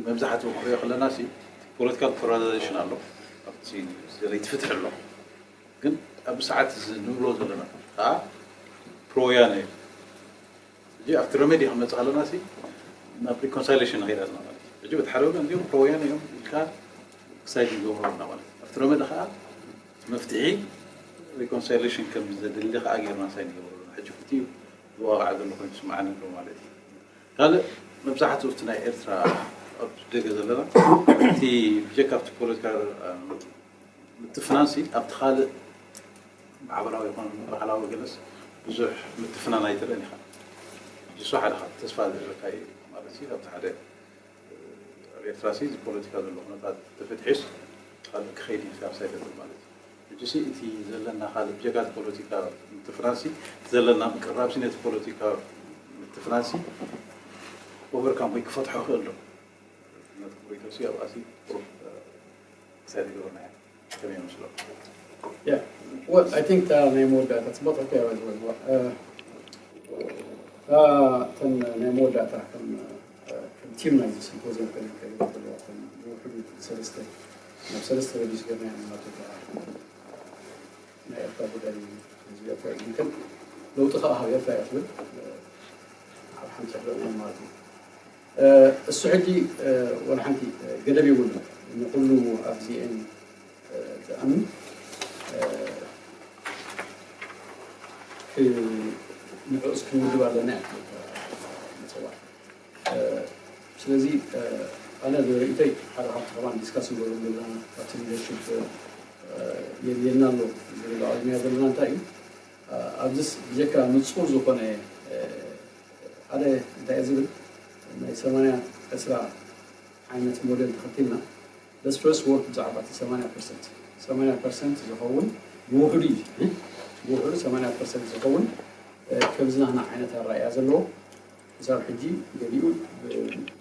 መብዛሕትኡ ክንሪኦ ከለና ሲ ፖለቲካል ፖላራይዜሽን ኣሎ ኣብቲ ደለይቲ ፍትሒ ኣሎ ግን ኣብ ሰዓት እዚ ንብሎ ዘለና ከዓ ፕሮወያነ እዩ ሕጂ ኣብቲ ረሜዲ ክንመፅእ ከለና ሲ ናብ ሪኮንሳይሌሽን ንኸይድ ኣለና ማለት እዩ ሕጂ በቲ ሓደ ወገን እዚኦም ፕሮወያነ እዮም ኢልካ ክሳይድ ንገብሮ ኣለና ማለት እዩ ኣብቲ ረሜዲ ከዓ መፍትሒ ሪኮንሳይሌሽን ከም ዘድሊ ከዓ ጌርና ሳይን ንገብሮ ኣለና ሕጂ ክልቲኡ ዝዋቃዕ ዘሎ ኮይኑ ስምዓኒ ኣሎ ማለት እዩ ካልእ መብዛሕትኡ እቲ ናይ ኤርትራ ኣብ ደገ ዘለና እቲ ብጀካ ኣብቲ ፖለቲካ ምትፍናን ሲ ኣብቲ ካልእ ማሕበራዊ ይኹን ባህላዊ ገለስ ብዙሕ ምትፍናን ኣይትርእን ኢኻ። እሱ ሓደ ካብ ተስፋ ዝህበካ እዩ ማለት እዩ። ኣብቲ ሓደ ኣብ ኤርትራ ሲ እዚ ፖለቲካ ዘሎ ኩነታት ተፈትሒስ ካልእ ክኸይድ እዩ ክሳብ ሳይደብል ማለት እዩ። ሕጂ ሲ እቲ ዘለና ካልእ ብጀካ እቲ ፖለቲካ ምትፍናን ሲ ዘለና ምቅራብ ሲ ነቲ ፖለቲካ ምትፍናን ሲ ኦቨርካም ወይ ክፈትሖ ክእል ዶ? ነቲ ፖለቲካ ሲ ኣብኣ ሲ ቁሩብ ክሳብ ይገብርና እያ። ከመይ ይመስሎ? Yeah. Well, I think እታ ናይ መወዳእታ ጽቡቕ ተኪያ ዝበልዋ እታ እተን ናይ መወዳእታ ከም ከም ቲም ናይዚ ሲምፖዚየም ከነካይዶ ከለዋ ከም ንውሕዱ ሰለስተ ናብ ሰለስተ ረዲስ ገርና ኢና ማለት ናይ ኤርትራ ጉዳይ ህዝቢ ኤርትራ ይምክን ለውጢ ከዓ ካብ ኤርትራ እያ ትብል ኣብ ሓንቲ ሕደር ማለት እዩ። እሱ ሕጂ ወላ ሓንቲ ገደብ የብሉን ንኩሉ ኣብዚኤን ዝኣምን ንዕኡስ ክንውድብ ኣለና እያ ምፅዋዕ ስለዚ ኣነ ርእይተይ ሓደ ካብቲ ከማን ዲስካስ ንገብሩ ዘለና ኣብቲ ሊደርሽፕ የድልየና ኣሎ ዝብል ኣቕድሚያ ዘለና እንታይ እዩ ኣብዚስ ብጀካ ንፁር ዝኾነ ሓደ እንታይ ዝብል ናይ ሰማንያ ዕስራ ዓይነት ሞዴል ተኸቲልና let's first work ብዛዕባ እቲ ሰማንያ ፐርሰንት ሰማንያ ፐርሰንት ዝኸውን ብውሕዱ እዩ ብውሕዱ ሰማንያ ፐርሰንት ዝኸውን ከምዚ ናህና ዓይነት ኣረኣእያ ዘለዎ ክሳብ ሕጂ ገሊኡ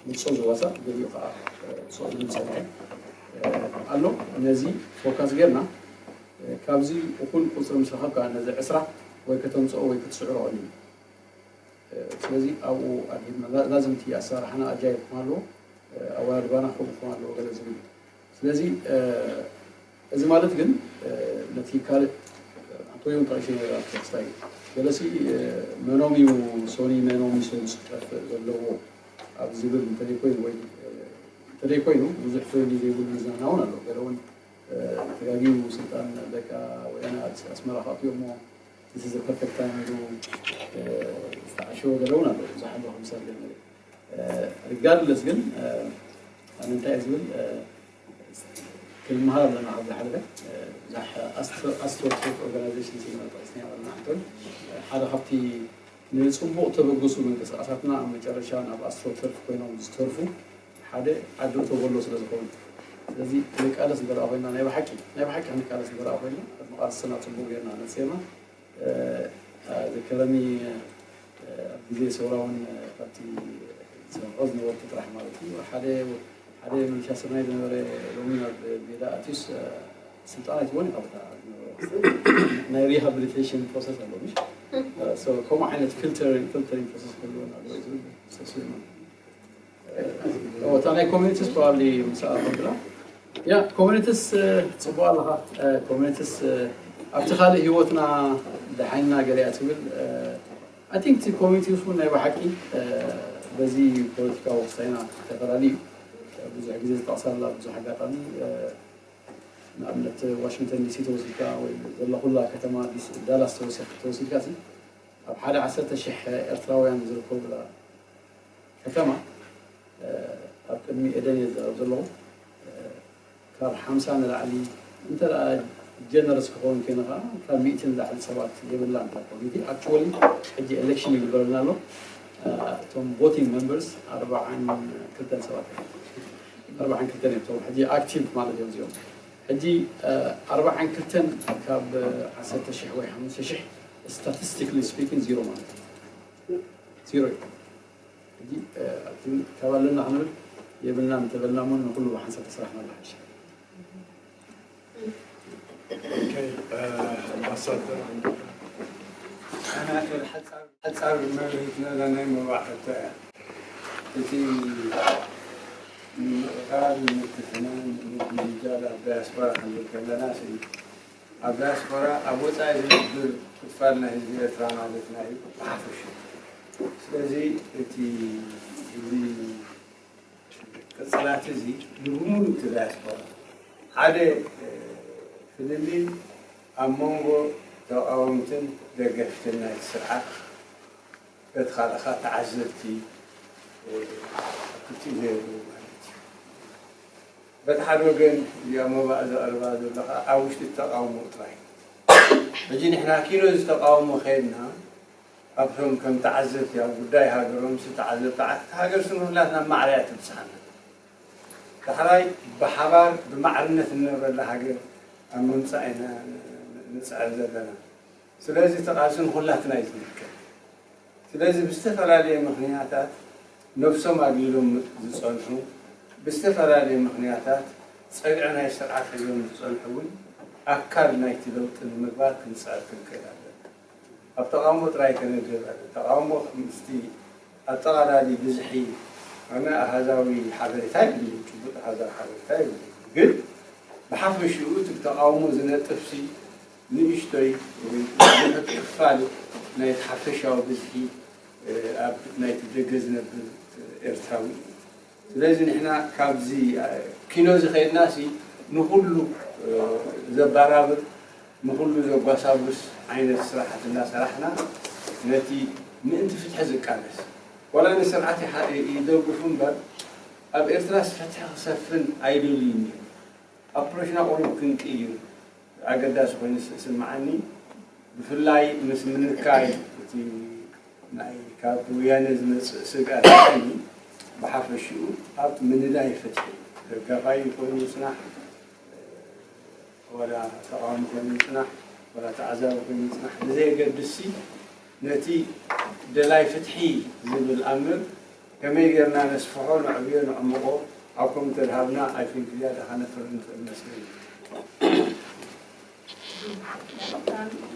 ንሶ ዝወፃ ገሊኡ ከዓ ሶ ዝምፀ ኣሎ ነዚ ፎካስ ጌርና ካብዚ እኹል ቁፅሪ ምስ ረኸብካ ነዚ ዕስራ ወይ ከተምፅኦ ወይ ክትስዕሮ ቀሊሉ ስለዚ ኣብኡ ኣድሂብና ላዝም እቲ ኣሰራርሓና ኣጃይብ ክኾን ኣለዎ ኣወዳድባና ከምኡ ክኾን ኣለዎ ገለ ዝብል እዩ ስለዚ እዚ ማለት ግን ነቲ ካልእ ኣንቶዮ ጠቂሰ ነራ ተክስታይ ገለሲ መኖም እዩ ሶኒ መኖም እዩ ሶኒ ዝጠፍእ ዘለዎ ኣብ ዝብል እንተዘይኮይኑ ወይ እንተዘይኮይኑ ብዙሕ ፍርዲ ዘይብሉ ዝናና እውን ኣሎ ገለ እውን ተጋጊቡ ስልጣን በቃ ወያነ ኣስመራ ከእትዮ እሞ እዚ perfect time ኢሉ ዝተዓሸወ ገለ እውን ኣሎ ብዙሕ ኣሎ ከምሳሌ ሪጋርድለስ ግን ኣነ እንታይ ዝብል ክንመሃር ኣለና። ካብ ዝሓለፈ ብዙሕ ኣስትሮትሪክ ኦርጋናይዜሽን ሲግናል ጠቂስና ኣለና። እንትን ሓደ ካብቲ ንፅቡቕ ተበገሱ ምንቅስቃሳትና ኣብ መጨረሻ ናብ ኣስትሮትርፍ ኮይኖም ዝተርፉ ሓደ ዓዲ ተበሎ ስለ ዝኸውን፣ ስለዚ ክንቃለስ እንተ ኮይና ናይ ብሓቂ ናይ ብሓቂ ክንቃለስ እንተ ኮይና ኣብ መቃልስና ፅቡቅ ጌርና ነፅርና ዝከረኒ ኣብ ግዜ ሰውራ እውን ካብቲ ዝሰርሖ ዝነበርኩ ጥራሕ ማለት እዩ። ሓደ ሓደ ምልሻ ስርናይ ዝነበረ ሎሚ ናብ ሜዳ ኣትዩስ ስልጣን ኣይትቦን ኢኻ። ናይ ሪሃብሊቴሽን ፕሮሰስ ኣሎ ምሽ ከምኡ ዓይነት ፊልተሪንግ ፕሮሰስ ክህልወና ኣለዎ ዝብል ተስፋ እታ ናይ ኮሚኒቲስ ፕሮባብሊ ምሳኣ ከብላ ያ ኮሚኒቲስ ጽቡቅ ኣለኻ። ኮሚኒቲስ ኣብቲ ካልእ ህይወትና ደሓንና ገሊኣ ትብል። ኣይ ቲንክ እቲ ኮሚኒቲ እውን ናይ ብሓቂ በዚ ፖለቲካዊ ክሳይና ተፈላለዩ ብዙሕ ግዜ ዝጠቕሰላ ብዙሕ ኣጋጣሚ ንኣብነት ዋሽንግተን ዲሲ ተወሲድካ ወይ ዘለኹላ ከተማ ዳላስ ተወሲድካ ሲ ኣብ ሓደ ዓሰርተ ሽሕ ኤርትራውያን ዝርከቡላ ከተማ ኣብ ቅድሚ ኤደን እየ ዝዛረብ ዘለኹ። ካብ ሓምሳ ንላዕሊ እንተ ጀነረስ ክኸውን ከይኑ ከዓ ካብ ሚእቲ ንላዕሊ ሰባት የብላን እታ ኮሚቲ። ኣክቹዋሊ ሕጂ ኤሌክሽን ይግበረልና ኣሎ። እቶም ቮቲንግ ሜምበርስ ኣርባዓን ክልተን ሰባት እዮም። ኣርባዓን ክልተን እዮም እቶም ሕጂ ኣክቲቭ ማለት እዮም እዚኦም። ሕጂ ኣርባዓን ክልተን ካብ ዓሰርተ ሽሕ ወይ ሓሙሽተ ሽሕ ስታቲስቲካሊ ስፒኪንግ ዚሮ ማለት እዩ። ዚሮ እዩ። ሕጂ ኣብቲ ካብ ኣለና ክንብል የብልናን እንተበልና እውን ንኩሉ ብሓንሳብ ተሰራሕና ዝሓሸ። ኣምባሳደር ሓፃር መብርሂት ነላ ናይ መባዕኸቶ እያ። እቲ ምምቕቃል ምትፍናን ምድልጃል ኣብ ዳያስፖራ ክንብል ከለና ኣብ ዳያስፖራ ኣብ ወፃኢ ዝነብር ክፋል ናይ ህዝቢ ኤርትራ ማለትና እዩ ብሓፈሹ። ስለዚ እቲ እዚ ቅፅላት እዚ ንብሙሉ እቲ ዳያስፖራ ሓደ ፍልልይ ኣብ መንጎ ተቃወምትን ደገፍትን ናይቲ ስርዓት በቲ ካልእኻ ተዓዘብቲ ክልቲኡ ዘየብሉ ማለት እዩ። በቲ ሓደ ወገን እዚኣ መባእ ዘቕርባ ዘለኻ ኣብ ውሽጢ ተቃውሞ ጥራይ ሕጂ ንሕና ኪኖ እዚ ተቃውሞ ከይድና ኣብቶም ከም ተዓዘብቲ ኣብ ጉዳይ ሃገሮም ስ ተዓዘብቲ ዓቲ ሃገር ስ ንኩላትና ማዕረ እያ ትብፅሓና። ዳሕራይ ብሓባር ብማዕርነት እንነብረላ ሃገር ኣብ ምምፃእ ኢና ንፅዕር ዘለና። ስለዚ እቲ ቃልሲ ንኩላትና እዩ ዝምልከት። ስለዚ ብዝተፈላለየ ምኽንያታት ነብሶም ኣግሊሎም ዝፀንሑ፣ ብዝተፈላለየ ምኽንያታት ፀግዒ ናይ ስርዓት ሒዞም ዝፀንሑ እውን ኣካል ናይቲ ለውጢ ንምግባር ክንፅዕር ክንክእል ኣለና። ኣብ ተቓውሞ ጥራይ ከነድህብ ኣለ ተቓውሞ ምስቲ ኣጠቓላሊ ብዝሒ ኣነ ኣሃዛዊ ሓበሬታ ይብሉ ጭቡጥ ኣሃዛዊ ሓበሬታ ይብሉ ግን ብሓፈሽኡ እቲ ተቓውሞ ዝነጥፍሲ ንእሽቶይ ወይ ብዙሕቲ ክፋል ናይቲ ሓፈሻዊ ብዝሒ ኣብ ናይቲ ደገ ዝነብር ኤርትራዊ እዩ። ስለዚ ንሕና ካብዚ ኪኖ ዝኸድና ሲ ንኹሉ ዘባራብር ንኹሉ ዘጓሳጉስ ዓይነት ስራሓት እናሰራሕና ነቲ ምእንቲ ፍትሒ ዝቃለስ ዋላ ንስርዓት ይደግፉ እምበር ኣብ ኤርትራስ ፍትሒ ክሰፍን ኣይደልዩን እዮም። ኣፕሮችና ቁሩብ ክንቅይር ኣገዳሲ ኮይኑ ዝስምዓኒ ብፍላይ ምስ ምንካይ እቲ ናይ ካብ ወያነ ዝመፅእ ስግኣት ኮይኑ ብሓፈሽኡ ኣብ ምንዳይ ፍትሒ ደጋፋይ ኮይኑ ይፅናሕ ወላ ተቃዋሚ ኮይኑ ይፅናሕ ወላ ተዓዛቢ ኮይኑ ይፅናሕ ብዘየገድስ ነቲ ደላይ ፍትሒ ዝብል ኣምር ከመይ ጌርና ነስፍሖ፣ ነዕብዮ፣ ነዕምቖ ኣብ ከምኡ ተድሃብና I think ዝያዳ ከነፍሪ ንኽእል መስለኒ።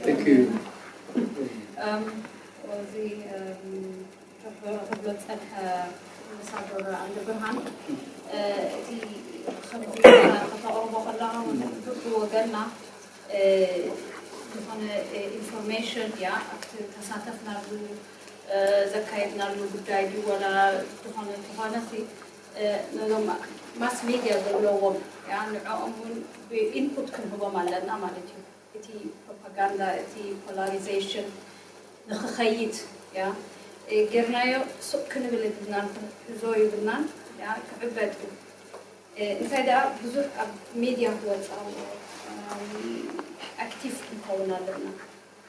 Thank you. እዚ ክብሎ ዝፀንሐ ኣምባሳደር ዓንደብርሃን እቲ ከምዚ ከተቕርቦ ከለኻ ብወገንና ዝኾነ ኢንፎርሜሽን ያ ኣብቲ ተሳተፍናሉ ዘካየድናሉ ጉዳይ ድዩ ወላ ዝኾነ ዝኾነ ነዞም ማስ ሚድያ ዘለዎም ያ ንዕኦም እውን ኢንፑት ክንህቦም ኣለና ማለት እዩ። እቲ ፕሮፓጋንዳ እቲ ፖላሪዜሽን ንክኸይድ ያ ጌርናዮ ሱቅ ክንብል የብልናን ክንሕዞ የብልናን ያ ክዕበጥ እዩ። እንታይ ደኣ ብዙሕ ኣብ ሜድያ ክወጽእ ኣለዎ። ኣክቲቭ ክንከውን ኣለና።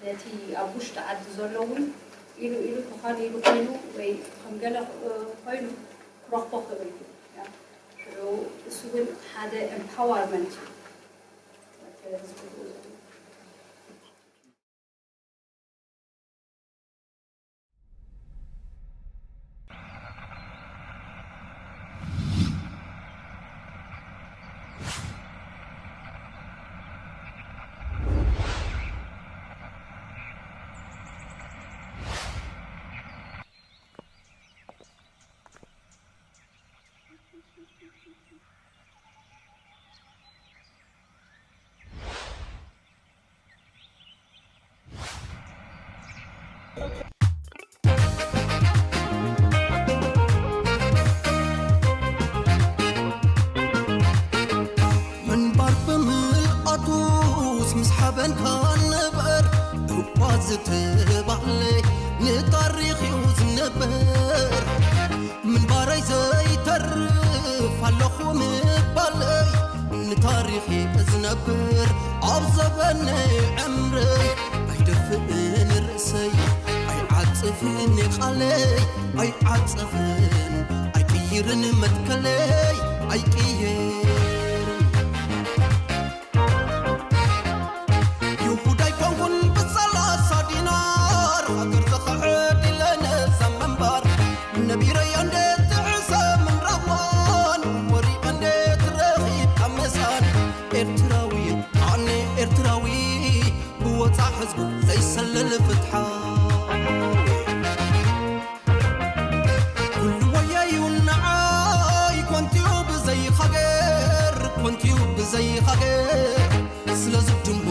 ነቲ ኣብ ውሽጢ ዓዲ ዘሎ እውን ኢሉ ኢሉ ተዃን ኢሉ ኮይኑ ወይ ከም ገለ ኮይኑ ክረኽቦ ክእል እዩ። ሽዑ እሱ እውን ሓደ ኤምፓወርመንት እዩ። ምንባር ብምልኣቱስ ምስ ሓበንካ ንበር እኳ ዝተባህለ ንታሪኽ እዩ ዝነበር። ምንባረይ ዘይተርፍ ኣለኹ ምባለይ ንታሪኽ እዝነብር ኣብ ዘበነ ዕምረይ ኣይደፍእን ርእሰይ ኣይዓጽፍን ቃለይ ኣይዓጽፍን ኣይቅይርን መትከለይ ኣይቅየርን። ይሁዳ ኣይኮንኩን ብሰላሳ ዲናር ሃገር ዘኽሕድ ኢለ ነዛ ምንባር ነቢረያ እንዴት ትሕሰብ ምን ረዋን ወሪቐ እንዴት ረኺብ ካብ መሳን ኤርትራዊ ኣነ ኤርትራዊ ብወጻ ሕዝቡ ዘይሰልል ፍትሓዊ ኩሉ ወያዩ ንዓይ ኮንቲዩ ብዘይ ሃገር ኮንቲዩ ብዘይ ሃገር ስለዚ ድማ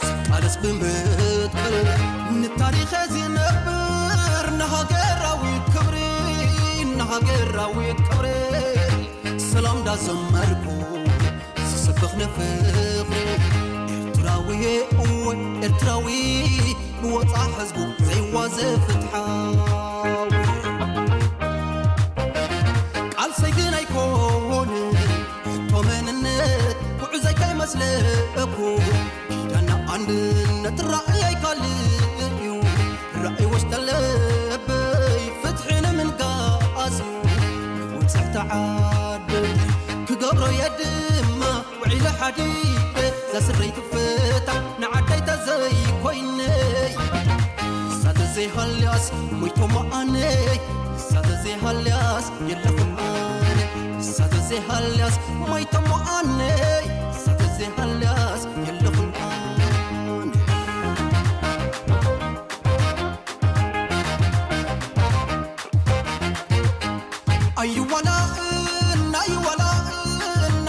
ስቃለስ ብምትከል ንታሪኸ ዝነብር ንሃገራዊ ክብሪ ንሃገራዊ ክብሪ ሰላም ዳዘመርኩ ዝስብኽ ንፍቕሪ ኤርትራዊ እወ ኤርትራዊ ብወጻ ሕዝቡ ዘይዋዘ ፍትሓዊ ቃልሰይ ግን ኣይኮነ ሕቶ መንነት ጉዕዘይ ከይመስለኩ ኪዳና ኣንድነት ራእየይ ካልእ እዩ ራእይ ወሽተለበይ ፍትሒ ንምንጋስ ውፅዕቲ ዓደይ ክገብሮ እየ ድማ ውዒለ ሓዲረ ዛስረይ ትፍታሕ ንዓደይ ተዘይኮይነይ ንሳ ተዘይሃልያስ ሞይቶሞ ኣነይ ንሳ ተዘይሃልያስ የለኹን ኣነ ንሳ ተዘይሃልያስ ሞይቶሞ ኣነይ ንሳ ተዘይሃልያስ የለኹን ኣነ ኣይዋላእን ኣይዋላእን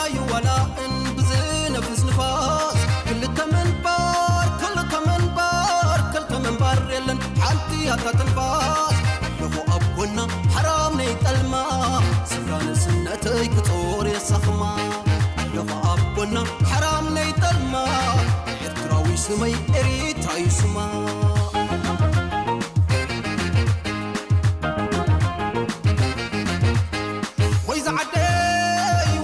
ኣይዋላእን ብዝነፍስ ንፋስ ክልተ ምንባር ክልተ ምንባር ክልተ ምንባር የለን ሓንቲ ኣታ ትንፋስ ኣለኹ ኣብ ጎና ሓራም ነይጠልማ ስጋ ንስነተይ ክጾር የሳኽማ ኣለኹ ኣብ ጎና ሓራም ነይጠልማ ኤርትራዊ ስመይ ኤሪትራ እዩ ስማ ወይ ዝዓደይ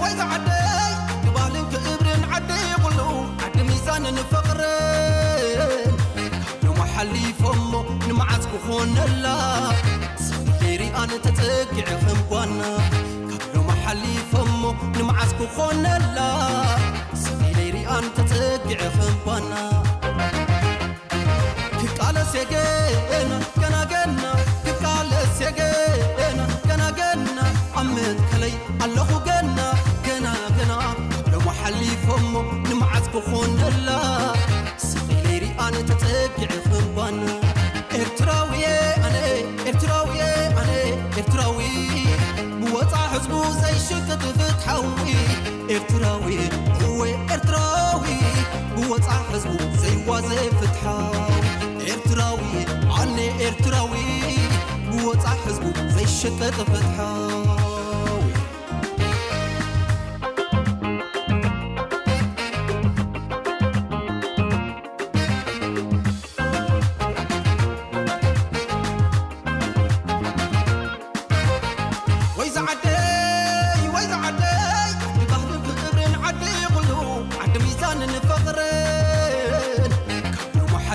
ወይ ዝዓደይ ዓዲ ባህልን ክእብርን ዓዲ ኩሉ ዓዲ ሚዛንን ፍቕርን ካብ ሎማ ሓሊፎሞ ንመዓዝ ክኾነላ ስኽለይ ሪኣን ተጸጊዐ ከም ጓና ካብ ሎማ ሓሊፎሞ ንመዓዝ ክኾነላ ስኽለይ ሪኣን ተጸጊዐ ከም ጓና ክቃለስ የገና ገና ገና ክቃለስ የገና ገና ገና ኣብ መትከለይ ኣለኹ ገና ገና ገና ሎሞ ሓሊፎሞ ንመዓዝ ክኾነላ ስኺለይ ሪኣን ተጸጊዐ ክንባና ኤርትራውየ ኣነ ኤርትራውየ ኣነ ኤርትራዊ ብወጻ ህዝቡ ዘይሽቅጥ ፍትሓዊ ኤርትራዊ እወ ኤርትራዊ ብወጻ ህዝቡ ዘይዋዘ ፍትሓዊ ኤርትራዊ ኣነ ኤርትራዊ ብወጻ ህዝቡ ዘይሸቀጥ ፍትሓዊ ወይ ዝዓደይ ወይ ዝዓደይ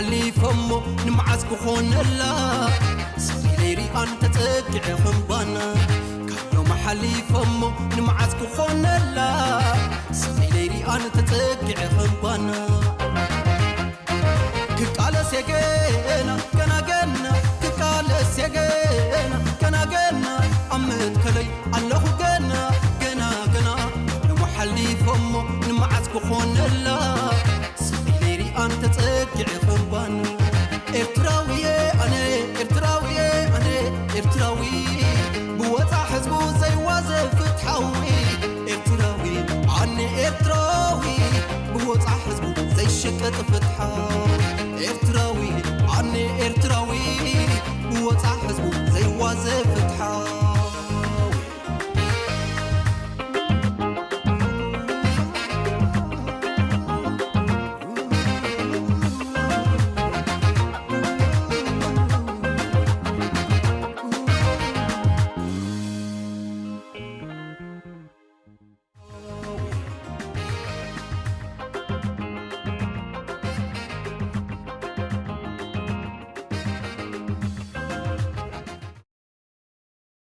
ሓሊፎሞ ንመዓዝ ክኾነላ ስቕ ኢለ ይሪኣን ተጸጊዐ ኽንባና ካብ ሎሚ ሓሊፎሞ ንመዓዝ ክኾነላ ስቕ ኢለ ይሪኣን ተጸጊዐ ኽንባና ክቃለስ የገና ገና ገና ክቃለስ የገና ገና ገና ኣብ መትከለይ ኣለኹ ገና ገና ገና ሎሚ ሓሊፎሞ ንመዓዝ ክኾነላ ስቕ ኢለ ይሪኣን ተጸጊዐ ኽንባና ኤርትራዊየ ኣነ ኤርትራዊየ ኣነ ኤርትራዊ ብወጻ ሕዝቡ ዘይዋዘ ፍትሓዊ ኤርትራዊ ኣነ ኤርትራዊ ብወጻ ሕዝቡ ዘይሸቀጥ